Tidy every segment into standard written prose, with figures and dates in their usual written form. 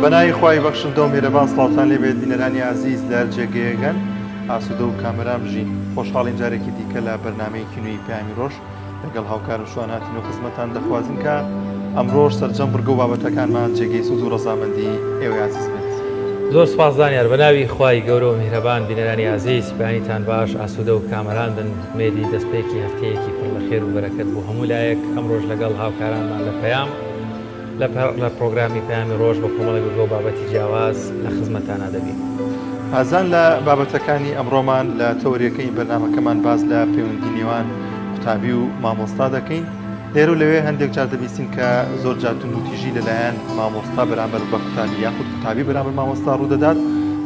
بەناوی خوای بەخشندە و میرەبان سڵاوتان لێ بێت بینەرانی ئازیز لە هەر جێگەیەکن ئاسوودە و کامەران بژین خۆشحاڵین جارێکی دیکە لە بەرنمەیەکی نوێی پەیامی ڕۆژ لەگەڵ هاوکارم شوان هاتین و خزمەتان دەخوازین کە ئەمڕۆش سەرجەم بڕگە و بابەتەکانمان جێگەی سوود و ڕەزامەندی ئێوەی ئازیز بێت. زۆر سوپاس زانیار بەناوی خوای گەورە و میهرەبان بینەرانی ئازیز بەیانیتان باش ئاسوودە و کامەران بن ئومێدی دەستپێکی هەفتەیەکی پڕ لە خێر و بەرەکەت بۆ هەموو لایەک ئەمڕۆش لەگەڵ هاوکارانمان لە پەیام لە پڕۆگرامی پەیامی ڕۆژ بە کۆمەڵێک بڕگە و بابەتی جیاواز لە خزمەتتانا دەبین. ئازان لە بابەتەکانی ئەمڕۆمان لە تەوەرەکەی بەرنامەکەمان باس لە پەیوەندی نێوان قوتابی و مامۆستا دەکەین. لێرە و لەوێ هەندێک جار دەبیستین کە زۆر جار توندوتیژی لەلایەن مامۆستا بەرامبەر بە قوتابی یاخود قوتابی بەرامبەر مامۆستا ڕوودەدات،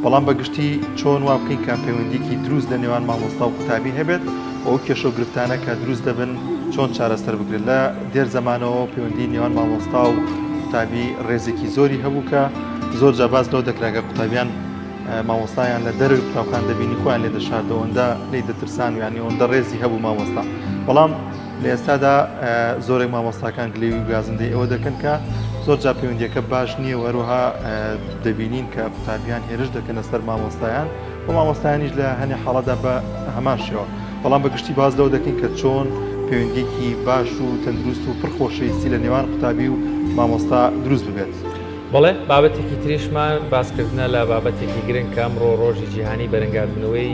بەڵام بە گشتی چۆن وا بکەین کە پەیوەندیکی دروست لە نێوان مامۆستا و قوتابی هەبێت و ئەو کێشە و گرفتانە کە دروست دەبن چۆن چارەسەر بکرێت لە دێر زەمانەوە پەیوەندی نێوان مامۆستا و قوتابی ڕێزێکی زۆری هەبوو کە زۆر جار باس لەوە دەکرا کە قوتابیان مامۆستایان لە دەرەوەی قوتابخان دەبینی خۆیان لێ دەشاردەوە ئەوەندە لێی دەترسان و یانی ئەوەندە ڕێزی هەبوو مامۆستا بەڵام لە ئێستادا زۆرێک مامۆستاکان گلەیی و گازندەی ئەوە دەکەن کە زۆر جار پەیوەندیەکە باش نییە و هەروەها دەبینین کە قوتابیان هێرش دەکەنە سەر مامۆستایان و مامۆستایانیش لە هەنێ حاڵەتدا بە هەمان شێوە بەڵام بە گشتی باس لەوە دەکەین کە چۆن پەیوەندیەکی باش و تەندروست و پڕ خۆشەویستی لە نێوان قوتابی و مامۆستا دروست ببێت. بەڵێ، بابەتێکی تریشمان باسکردنە لە بابەتێکی گرنگ کە ئەمڕۆ ڕۆژی جیهانی بەرەنگاربوونەوەی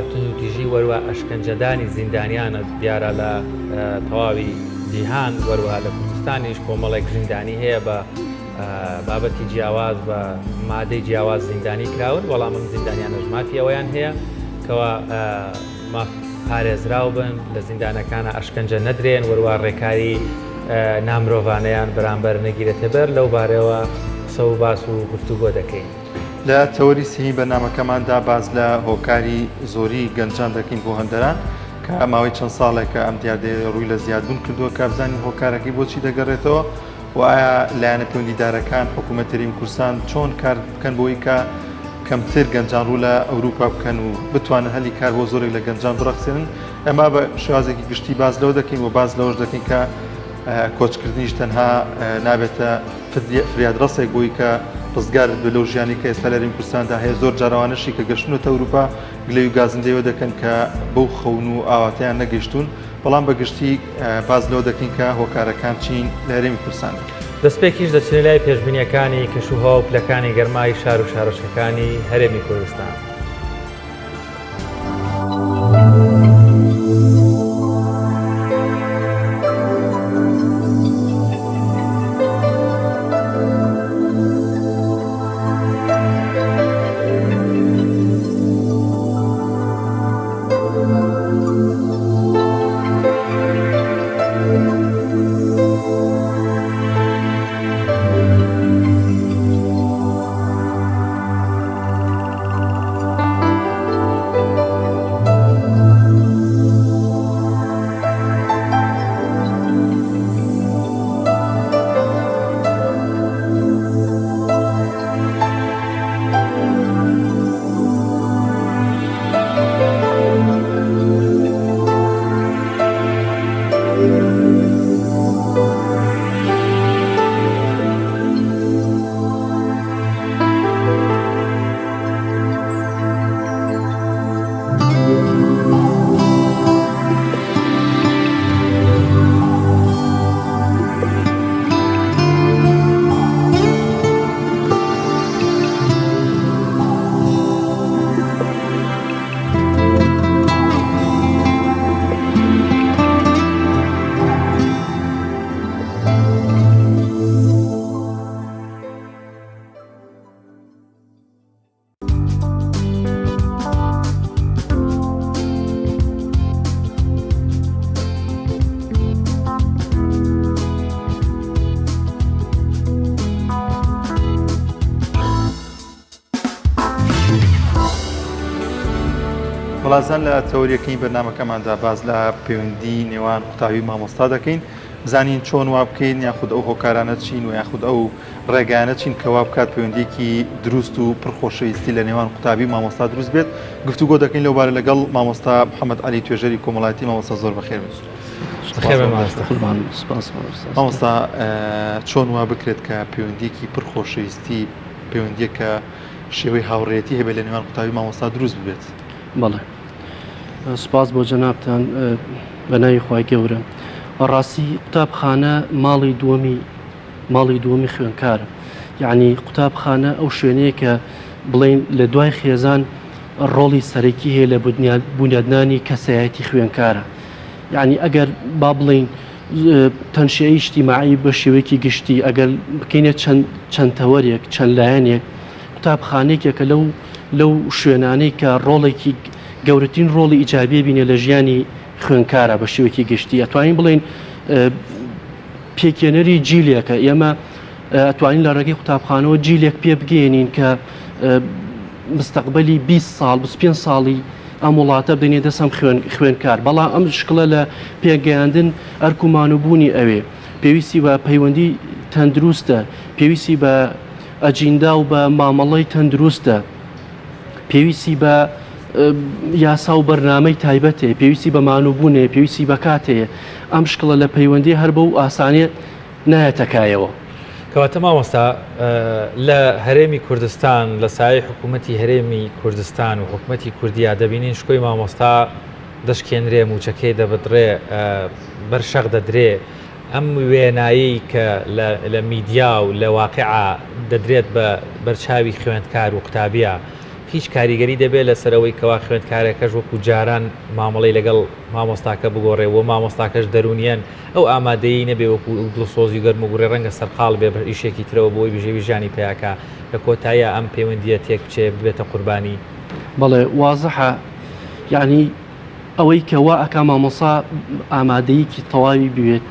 توندوتیژی وەروە ئەشکەنجەدانی زیندانیانە، دیارە لە تەواوی جیهان وەروە لە کوردستانیش کۆمەڵێک زیندانی هەیە بە بابەتی جیاواز بە مادەی جیاواز زیندانی کراون، بەڵام ئەم زیندانیانەش مافی ئەوەیان هەیە کەوا ماف پارێزراو بن، لە زیندانەکانا ئەشکەنجە نەدرێن، وەروا ڕێکاری نامرۆڤانەیان بەرامبەر نەگیرێتە بەر، لەو بارەوە قسە و باس و گفتوگۆ دەکەین. لە تەوەری سێیەمی بەرنامەکەماندا باس لە هۆکاری زۆری گەنجان دەکەین بۆ هەندەران کە ماوەی چەند ساڵێکە ئەم دیاردەیە ڕووی لە زیادبوون کردووە کە بزانین هۆکارەکەی بۆچی دەگەڕێتەوە و ئایا لایەنە پەیوەندیدارەکان حکوومەت هەرێمی کوردستان چۆن کار بکەن بۆی کە کەمتر گەنجان ڕوو لە ئەوروپا بکەن و بتوانن هەلی کار بۆ زۆرێک لە گەنجان بڕەخسێنن ئەمە بە شێوازێکی گشتی باس لەوە دەکەین و باس لەوەش دەکەین کە کۆچکردنیش تەنها نابێتە فریادڕەسێک بۆی کە ڕزگارت بێت لەو ژیانی کە ئێستا لە هەرێمی کوردستاندا هەیە زۆر جارەوانەشی کە گەشتونەتە ئەوروپا گلەی و گازندەیەوە دەکەن کە بەو خەون و ئاواتەیان نەگەیشتوون بەڵام بە گشتی باس لەوە دەکەین کە هۆکارەکان چین لە هەرێمی کوردستاندا. دەستپێکیش دەچینە لای پێشبینییەکانی کەشوهەوا و پلەکانی گەرمای شار و شارۆچکەکانی هەرێمی کوردستان. وڵازان لە تەوەریەکەی بەرنمەکەماندا باز لە پەیوەندی نێوان قوتابی مامۆستا دەکەین بزانین چۆن وا بکەین یاخود ئەو هۆکارانە چین و یاخود ئەو ڕێگایانە چین کە وا بکات پەیوەندیەکی دروست و پڕ خۆشەویستی لە نێوان قوتابی و مامۆستا دروست بێت گفتوگۆ دەکەین لەو بارە لەگەڵ مامۆستا محەممەد عەلی توێژەری کۆمەڵایەتی مامۆستا زۆر بەخێر بێن. بەخێر بێن مامۆستا. قوربان سپاس مامۆستا. مامۆستا چۆن وا بکرێت کە پەیوەندیەکی پڕ خۆشەویستی پەیوەندیەک کە شێوەی هاوڕێیەتی هەبێت لە نێوان قوتابی مامۆستا دروست ببێت؟ بەڵێ سپاس بۆ جەنابتان بە ناوی خوای گەورە. بەڕاستی قوتابخانە ماڵی دووەمی ماڵی دووەمی خوێندکارە یعنی قوتابخانە ئەو شوێنەیە کە بڵێین لە دوای خێزان ڕۆڵی سەرەکی هەیە لە بونیادنانی کەسایەتی خوێندکارە یعنی ئەگەر با بڵێین تەنشئەی ئیجتیماعی بە شێوەیەکی گشتی ئەگەر بکەینە چەند چەند تەوەرێک چەند لایەنێک قوتابخانێکێکە لەو لەو شوێنانەی کە ڕۆڵێکی گەورەترین ڕۆڵی ئیجابیە بینێ لە ژیانی خوێندکارە بە شێوەیەکی گشتی ئەتوانین بڵێین پێکێنەری جیلێکە ئێمە ئەتوانین لە ڕێگەی قوتابخانەوە جیلێک پێ بگەێنین کە مستەقبلی 20 ساڵ 25 ساڵی ئەم وڵاتە بدەینە دەست ئەم خوێنکار بەڵام ئەم شکڵە لە پێگەیاندن ئەرک و مانوبوونی ئەوێ پێویستی بە پەیوەندی تەندروستە پێویستی بە ئەجیندا و بە مامەڵەی تەندروستە پێویستی بە یاسا و بەرنامەی تایبەتێ پێویستی بە مانوبوونێ پێویستی بە کاتەیە ئەم شکڵە لە پەیوەندی هەر بەو ئاسانیە نایەتە کایەوە. کەواتە مامۆستا لە هەرێمی کوردستان لە سایەی حکوومەتی هەرێمی کوردستان و حکوومەتی کوردیا دەبینین شکۆی مامۆستا دەشکێنرێ مووچەکەی دەبدڕێ بەر شەق دەدرێ ئەم وێنایەی کە لە میدیا و لە واقعا دەدرێت بە بەرچاوی خوێندکار و قوتابیە هیچ کاریگەری دەبێت لەسەر ئەوەی کەوا خوێندکارەکەش وەکو جاران مامەڵەی لەگەڵ مامۆستاکە بگۆڕێ و مامۆستاکەش دەروونیەن ئەو ئامادەیی نەبێ وەکو ئەو دڵسۆزی و گەرموگوڕی ڕەنگە سەرقاڵ بێ بە ئیشێکی ترەوە بۆی بژێوی ژیانی پەیاکا لە کۆتاییا ئەم پەیوەندییە تێک بچێ ببێتە قوربانی. بەڵێ وازحە یەعنی ئەوەی کە وا ئەکا مامۆسا ئامادەیەکی تەواوی بوێت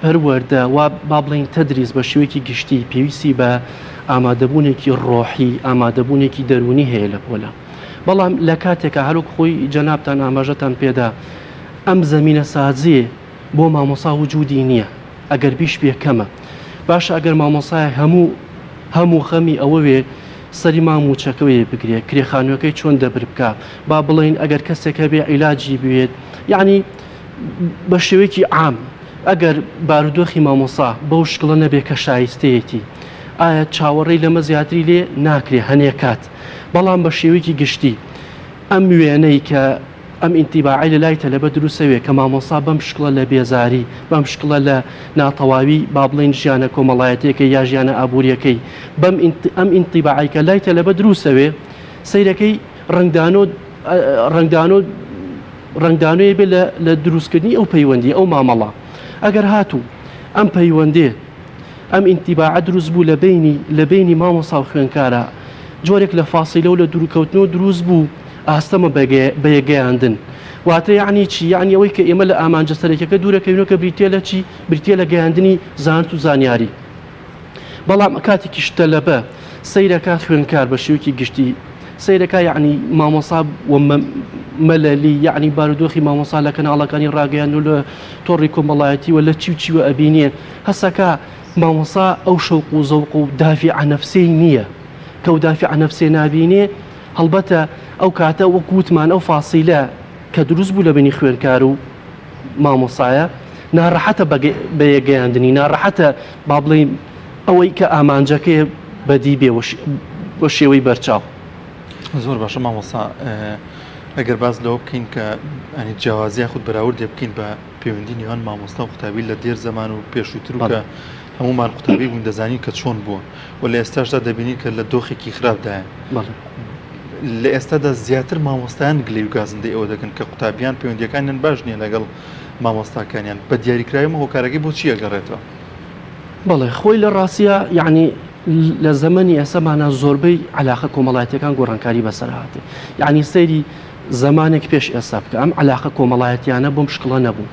پەروەردە وا با بڵێین تەدریس بە شێوەیەکی گشتی پێویستی بە ئامادەبوونێکی ڕۆحی ئامادەبوونێکی دەروونی هەیە لە پۆلە بەڵام لە کاتێکا هەروەک خۆی جەنابتان ئاماژەتان پێدا ئەم زەمینە سازیە بۆ مامۆسا وجودی نییە ئەگەر بیش بێ کەمە باشە ئەگەر مامۆسایەک هەموو هەموو خەمی ئەوە وێ سەری ما موچەکەوەی بگرێ کرێ خانوەکەی چۆن دەبر بکا با بڵێین ئەگەر کەسێک هەبێ عیلاجی بوێت یعنی بە شێوەیەکی عام ئەگەر بارودۆخی مامۆسا بەو شکڵە نەبێ کە شایستەیەتی ئایا چاوەڕێی لەمە زیاتری لێ ناکرێ هەنێ کات بەڵام بە شێوەیەکی گشتی ئەم وێنەی کە ئەم ئینتیباعەی لە لای تەلەبە دروستەوێ کە مامۆستا بەم شکڵە لە بێزاری، بەم شکڵە لە ناتەواوی با بڵێین ژیانە کۆمەڵایەتیەکەی یا ژیانە ئابووریەکەی، بەم ئەم ئینتیباعەی کە لای تەلەبە دروستەوێ سەیرەکەی ڕەنگدانۆ ڕەنگدانۆ ڕەنگدانۆیە بێ لە لە دروستکردنی ئەو پەیوەندی ئەو مامەڵە. ئەگەر هاتوو ئەم پەیوەندێ ئەم ئینتیباعە دروست بوو لە بەینی لە بەینی مامۆستا و خوێندکارا جۆرێک لە فاسیلە و لە دوورکەوتنەوە دروست بوو ئاستەمە بە یەکگەیاندن واتە یەعنی چی یەعنی ئەوەی کە ئێمە لە ئامانجە سەرەکیەکە دوورەکەوینەوە کە بریتیە لە چی بریتیە لە گەیاندنی زانست و زانیاری بەڵام کاتێکیش تەلەبە سەیرەکات خوێندکار بە شێوەیەکی گشتی سەیرەکە یعنی مامۆسا و مەلەلی یعنی بارودۆخی مامۆسا لە کەناڵەکانی ڕاگەیان و لە تۆڕی کۆمەڵایەتی و لە چی و چیوە ئەبینێ هەسەکە مامۆسا ئەو شەوق و زەوق و دافعە نەفسیەی نییە کە ئەو دافعە نەفسیە نابینێ هەڵبەتە ئەو کاتە وەک وتمان ئەو فاسیلە کە دروست بوو لە بینی خوێندکار و مامۆسایە ناڕەحەتە بە یەکگەیاندنی ناڕەحەتە با بڵێین ئەوەی کە ئامانجەکەی بەدی بێ بە شێوەی بەرچاو. زۆر باشە مامۆستا ئەگەر باس لەوە بکەین کە ئەنی جیاوازی یاخود بەراوردێ بکەین بە پەیوەندی نێوان مامۆستا و قوتابی لە دێر زەمان و پێشووتر و کە هەموومان قوتابی بوون دەزانین کە چۆن بووە و لە ئێستاشدا دەبینین کە لە دۆخێکی خراپدایە لە ئێستادا زیاتر مامۆستایان گلەی و گازندەی ئەوە دەکەن کە قوتابیان پەیوەندیەکانیان باش نییە لەگەڵ مامۆستاکانیان بە دیاریکراوی ئەمە هۆکارەکەی بۆ چی ئەگەڕێتەوە؟ بەڵێ خۆی لە ڕاستیا یعنی لە زەمەنی ئێسەمانە زۆربەی علاقە کۆمەڵایەتەکان گۆڕانکاری بەسەر هاتێ یعنی سەیری زەمانێک پێش ئێستا بکە ئەم علاقە کۆمەڵایەتیانە بۆم شکڵە نەبوو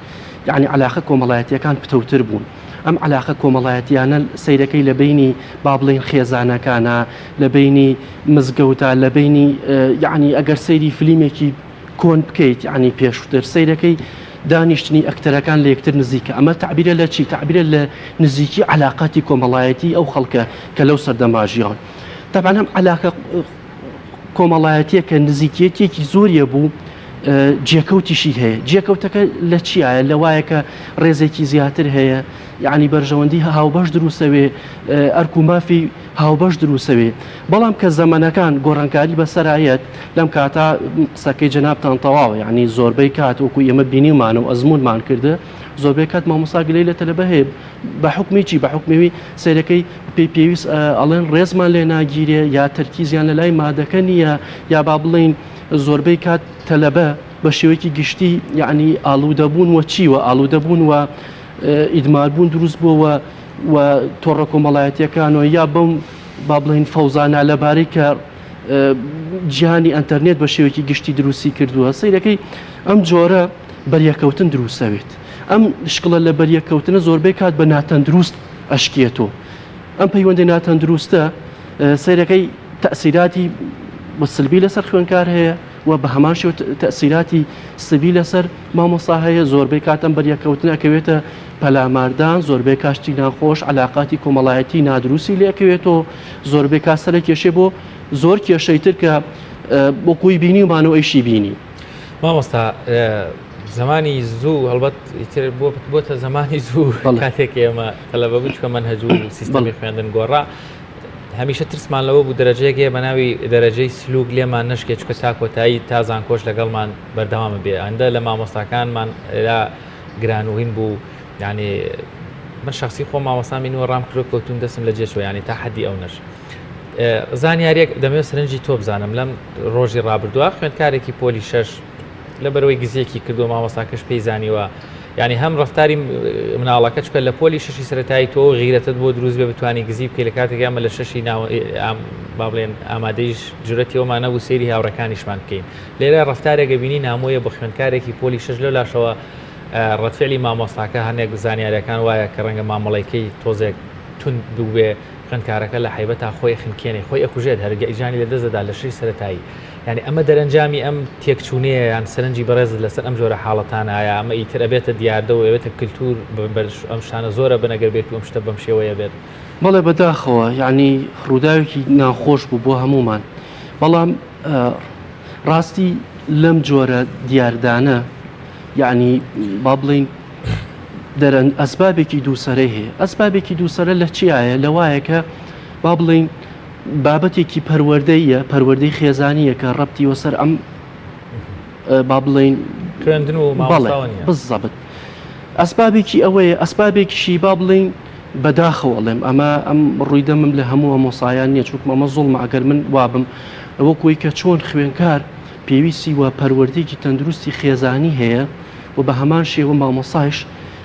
یعنی علاقە کۆمەڵایەتیەکان پتەوتر بوون ئەم علاقە کۆمەڵایەتیانە سەیرەکەی لە بینی با بڵێین خێزانەکانە لە بینی مزگەوتە لە بینی یعنی ئەگەر سەیری فلیمێکی کۆن بکەیت یعنی پێشووتر سەیرەکەی دانیشتنی ئەکتەرەکان لە یەکتر نزیکە ئەمە تەعبیرە لە چی تەعبیرە لە نزیکی علاقاتی کۆمەڵایەتی ئەو خەڵکە کە لەو سەردەما ژیاون تەبعەن ئەم علاقە کۆمەڵایەتیە کە نزیکیەتێکی زۆریە بوو. جێکەوتیشی هەیە جێکەوتەکە لە چیایە لە وایە کە ڕێزێکی زیاتر هەیە یعنی بەرژەوەندی هاوبەش دروستەوێ ئەرک و مافی هاوبەش دروستەوێ بەڵام کە زەمەنەکان گۆڕانکاری بەسەرایەت لەم کاتە قسەکەی جەنابتان تەواوە یعنی زۆربەی کات وەکو ئێمە بینیمانە و ئەزمونمان کردە زۆربەی کات مامۆستا گلەی لە تەلەبە هەیە بە حوکمی چی بە حوکمی سەیرەکەی پێی پێویست ئەڵێن ڕێزمان لێ ناگیرێ یا تەرکیزیان لە لای مادەکە نییە یا با بڵێین زۆربەی کات تەلەبە بە شێوەیەکی گشتی یعنی ئالوودەبوون وە چی وە ئالوودەبوون وە ئیدماربوون دروست بووە و تۆڕە کۆمەڵایەتیەکانەوە یا بەم با بڵێین فەوزا نالەبارەی کە جیهانی ئەتەرنێت بە شێوەیەکی گشتی دروستی کردووە سەیرەکەی ئەم جۆرە بەریەکەوتن دروستەوێت ئەم شکڵە لە بەریەککەوتنە زۆربەی کات بە ناتەندروست ئەشکێتۆ. ئەم پەیوەندی ناتەندروستە سەیرەکەی تەئسیراتی سلبی لەسەر خوێنکار هەیە و بە هەمان شێوە تەئسیراتی سلبی لەسەر مامۆستا هەیە زۆربەی کات ئەم بەریەککەوتنە ئەکەوێتە پەلاماردان زۆربەی کات شتی ناخۆش عەلاقاتی کۆمەڵایەتی نادروستی لێ ئەکەوێتەوە زۆربەی کات سەرە کێشێ بۆ زۆر کێشەی تر کە وەکوی بینیومان و ئەیشی بینی. مامۆستا زمانی زوو هەڵبەت ئیتر بۆتە زمانی زوو کاتێک ئێمە تەلەبە بوو چکە مەنهەج و سیستەمی خوێندن گۆڕا هەمیشە ترسمان لەوە بوو دەرەجەیەک هەیە بە ناوی دەرەجەی سلوک لێمان نشکێ چکە تا کۆتایی تا زانکۆش لەگەڵمان بەردەوامە بێ ئەندە لە مامۆستاکانمان لا گرانوهین بوو یعنی من شخصی خۆ مامۆستامی نوە ڕام کرد کەوتون دەستم لە جێچوە ینی تا حەدی ئەو نەش زانیاریەک دەمەوێت سەرنجی تۆ بزانم لەم ڕۆژی ڕابردووە خوێندکارێکی پۆلی شەش لەبەرەوەی گزیەکی کردو مامۆستاکەش پێی زانیوە یعنی هەم ڕفتاری مناڵەکە چکە لە پۆلی شەشی سەرەتایی تۆ غیرەتت بۆ دروست بێ بتانی گزی بکەی لە کاتێک ئەمە لە شەشی ناو با بڵێن ئامادەیش جورەتی ئەومان نەبوو سەیری هاوڕەکانیشمان بکەین لێرە ڕفتارێکە بینی نامۆیە بۆ خوێندکارێکی پۆلی شەش لەو لاشەوە ڕەتفعلی مامۆستاکە هەنێک زانیاریەکان وایە کە ڕەنگە مامەڵەکەی تۆزێک تون بووبێ خوێندکارەکە لە حەیبەتا خۆی ئەخنکێنێ خۆی ئەکوژێت هەرگە ژیانی لە دەست دەدا لە شەی سەرەتایی یانی ئەمە دەرەنجامی ئەم تێکچوونەیە یان سەرنجی بەڕێزت لەسەر ئەم جۆرە حاڵەتانە ئایا ئەمە ئیتر ئەبێتە دیاردە و ئەبێتە کلتور ئەم شتانە زۆرە بن ئەگەر بێت و ئەم شتە بەم شێوەیە بێت؟ بەڵێ بەداخەوە یعنی ڕووداوێکی ناخۆش بوو بۆ هەموومان بەڵام ڕاستی لەم جۆرە دیاردانە یعنی با بڵین دەرەن ئەسبابێکی دووسەرەی هەیە ئەسبابێکی دووسەرە لە چیایە لەوایە کە با بڵین بابەتێکی پەروەردەیە پەروەردەی خێزانیە کە ڕەبتی وەسەر ئەم با بڵین خوێندن و بزەبت ئەسبابێکی ئەوەیە ئەسبابێکیشی با بڵین بەداخەوە ئەڵێم ئەمە ئەم ڕووی دەمم لە هەموو مۆسایان نییە چونکم ئەمە زوڵمە ئەگەر من وابم وەکوی کە چۆن خوێنکار پێویستی وە پەروەردەیەکی تەندروستی خێزانی هەیە و بە هەمان شێوە مامۆستایش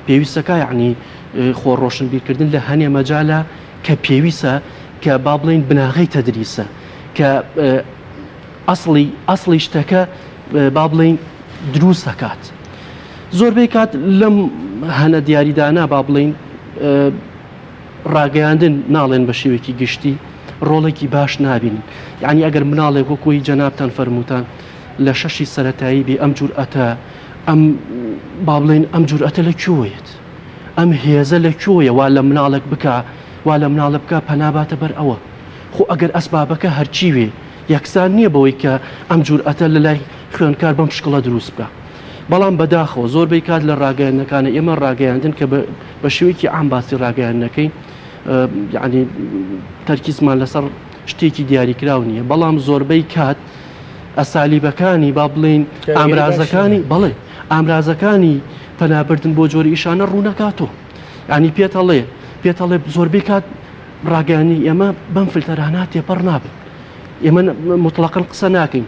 پێویستەکە یعنی خۆ ڕۆشنبیرکردن لە هەنێ مەجالە کە پێویستە کە با بڵین بناغەی تەدریسە کە ئەسڵی ئەسڵی شتەکە با بڵین دروست دەکات زۆربەی کات لەم هەنە دیاریدانە با بڵین ڕاگەیاندن ناڵێن بە شێوەیەکی گشتی ڕۆڵێکی باش نابینن یعنی ئەگەر مناڵێک وەکوی جەنابتان فەرمووتان لە شەشی سەتایی بێ ئەم جورئەتە ئەم با بڵێن ئەم جورئەتە لە کوێیەت ئەم هێزە لە کوێیە وا لە مناڵێک بکە وا لە مناڵە بکە پەناباتە بەر ئەوە خۆ ئەگەر ئەسبابەکە هەرچی وێ یەکسان نییە بەوەی کە ئەم جورئەتە لە لای خوێندکار بەم شکڵە دروست بکە بەڵام بەداخەوە زۆربەی کات لە ڕاگەیاندنەکانە ئێمە ڕاگەیاندن کە بە شێوەیەکی عام باسی ڕاگەیاندنەکەی یعنی تەرکیزمان لەسەر شتێکی دیاریکراو نییە بەڵام زۆربەی کات ئەسالیبەکانی با بڵین ئامرازەکانی بەڵێ ئامرازەکانی پەنابردن بۆ جۆری ئیشانە ڕوونەکاتەوە ینی پێتەڵێ پێتەڵێ زۆربەی کات ڕاگەیانی ئێمە بەم فلتەرانە تێپەڕ نابن ئێمە مطلقاً قسە ناکەین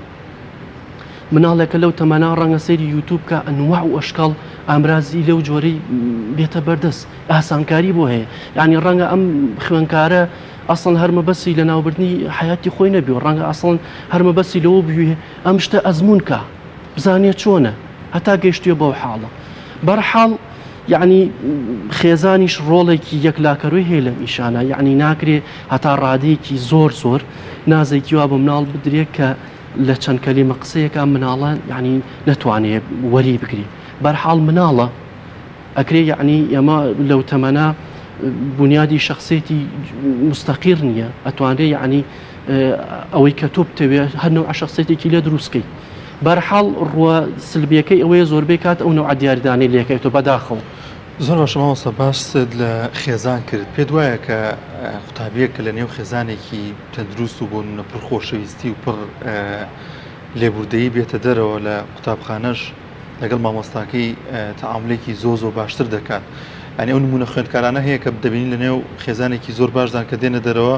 مناڵێکە لەو تەمەنە ڕەنگە سەیری یوتوب بکا ئەنواع و ئەشکاڵ ئامرازی لەو جۆرەی بێتە بەردەست ئاسانکاری بۆ هەیە یعنی ڕەنگە ئەم خوێنکارە ئەسڵ هەر مەبەستی لە ناوبردنی حیاتی خۆی نەبی و ڕەنگە ئەسڵ هەر مەبەستی لەوە بوێ ئەم شتە ئەزمون کا بزانێ چۆنە هەتا گەیشتوێ بەو حاڵە بەرحاڵ یعنی خێزانیش ڕۆڵێکی یەکلاکەرۆی هەیە لەم ئیشانە یعنی ناکرێ هەتا ڕادەیەکی زۆر زۆر نازێکی وا بە مناڵ بدرێت کە لە چەند کەلیمە قسەیەکا مناڵە یعنی نەتوانێ وەری بگری بەرحاڵ مناڵە ئەکرێ یعنی ئێمە لەو تەمەنە بنیادی شخصێتی مستەقیر نییە ئەتوانرێ یعنی ئەوەی کە تۆ بتەوێ هەر نەوع شخصێتێکی لێ دروستکەی. بەرحاڵ ڕووە سلبیەکەی ئەوەیە زۆربەی کات ئەو نەوعە دیاریدانەی لێکەوێتەوە بەداخەوە. زۆر باشە مامۆستا باست لە خێزان کرد پێت وایە کە قوتابیەک کە لە نێو خێزانێکی تەندروست و بۆ نمونە پڕ خۆشەویستی و پڕ لێبوردەیی بێتە دەرەوە لە قوتابخانەش لەگەڵ مامۆستاکەی تەعاملێکی زۆ زۆر باشتر دەکات یعنی ئەو نمونە خوێندکارانە هەیە کە دەبینین لە نێو خێزانێکی زۆر باشدان کە دێنە دەرەوە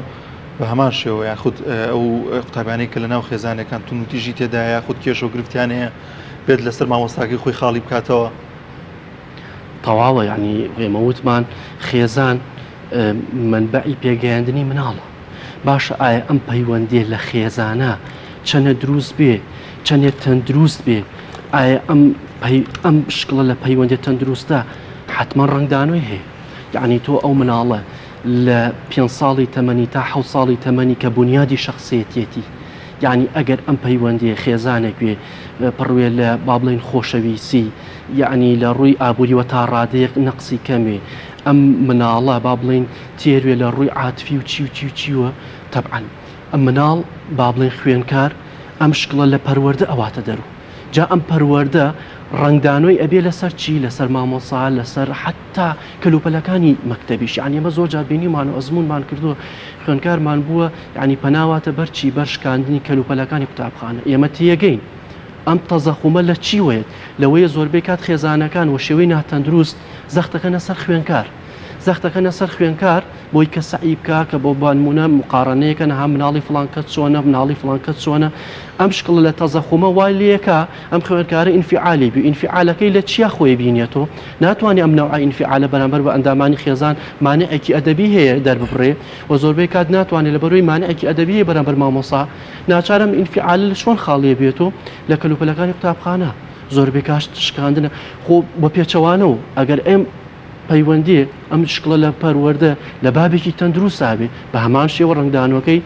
بە هەمان شێوە یاخود ئەو قوتابیانەی کە لە ناو خێزانەکان توندوتیژی تێدایە یاخود کێشە و گرفتیان هەیە بێت لەسەر مامۆستاکەی خۆی خاڵی بکاتەوە. تەواوە یعنی ئێمە وتمان خێزان مەنبەعی پێگەیاندنی مناڵە باشە ئایا ئەم پەیوەندیە لە خێزانە چەنە دروست بێ چەندێ تەندروست بێ ئایا ئەم ئەم شکڵە لە پەیوەندی تەندروستە حتمما ڕەنگدانەوەی هەیە یعنی تۆ ئەو مناڵە لە پێنج ساڵی تەمەنی تا حەوت ساڵی تەمەنی کە بونیادی شەخسێتیەتی یانی ئەگەر ئەم پەیوەندیە خێزانێک وێ پڕوێ لە با بڵێین خۆشەویسی یعنی لە ڕووی ئابووریوە تا ڕادەیەک نەقسی کەمێ ئەم مناڵە با بڵێین تێروێ لە ڕووی عاتفی و چی و چی و چیوە تەبعەن ئەم مناڵ با بڵێن خوێنکار ئەم شکڵە لە پەروەردە ئەواتە دەرو جا ئەم پەروەردە ڕەنگدانۆی ئەبێ لەسەر چی؟ لەسەر مامۆسا، لەسەر حەتتا کەلوپەلەکانی مەکتەبیش. یانی ئێمە زۆر جار بینیومان و ئەزموونمان کردووە، خوێندکارمان بووە یانی پەناواتە بەر چی؟ بەر شکاندنی کەلوپەلەکانی قوتابخانە. ئێمە تێگەین ئەم تەزەخومە لە چیوەیەت؟ لەوەیە زۆربەی کات خێزانەکان وە شێوەی ناتەندروست زەختەکەنە سەر خوێندکار. زەختەکەنە سەر خوێندکار بۆی کە سەعی بکا کە بۆ بانمونە مقارنەیەکەن ها مناڵی فڵان کەس چۆنە مناڵی فڵان کەس چۆنە ئەم شکڵە لە تەزەخومە وای لێکا ئەم خوێندکارە ئینفعالی بی ئینفعالەکەی لە چیا خۆی بینێتەوە ناتوانێت ئەم نەوعە ئینفعالە بەرامبەر بە ئەندامانی خێزان مانعێکی ئەدەبی هەیە دەرببڕێ و زۆربەی کات ناتوانێت لەبەرەوەی مانعێکی ئەدەبی هەیە بەرامبەر مامۆسا ناچارم ئینفعال لە چۆن خاڵیە بێتەوە لە کەلوپەلەکانی قوتابخانە زۆربەی کات شکاندنە خۆ بە پێچەوانەوە ئەگەر ئەم پەیوەندی ئەم شکڵە لە پەروەردە لە بابێکی تەندروستا بێ بە هەمان شێوە ڕەنگدانەوەکەی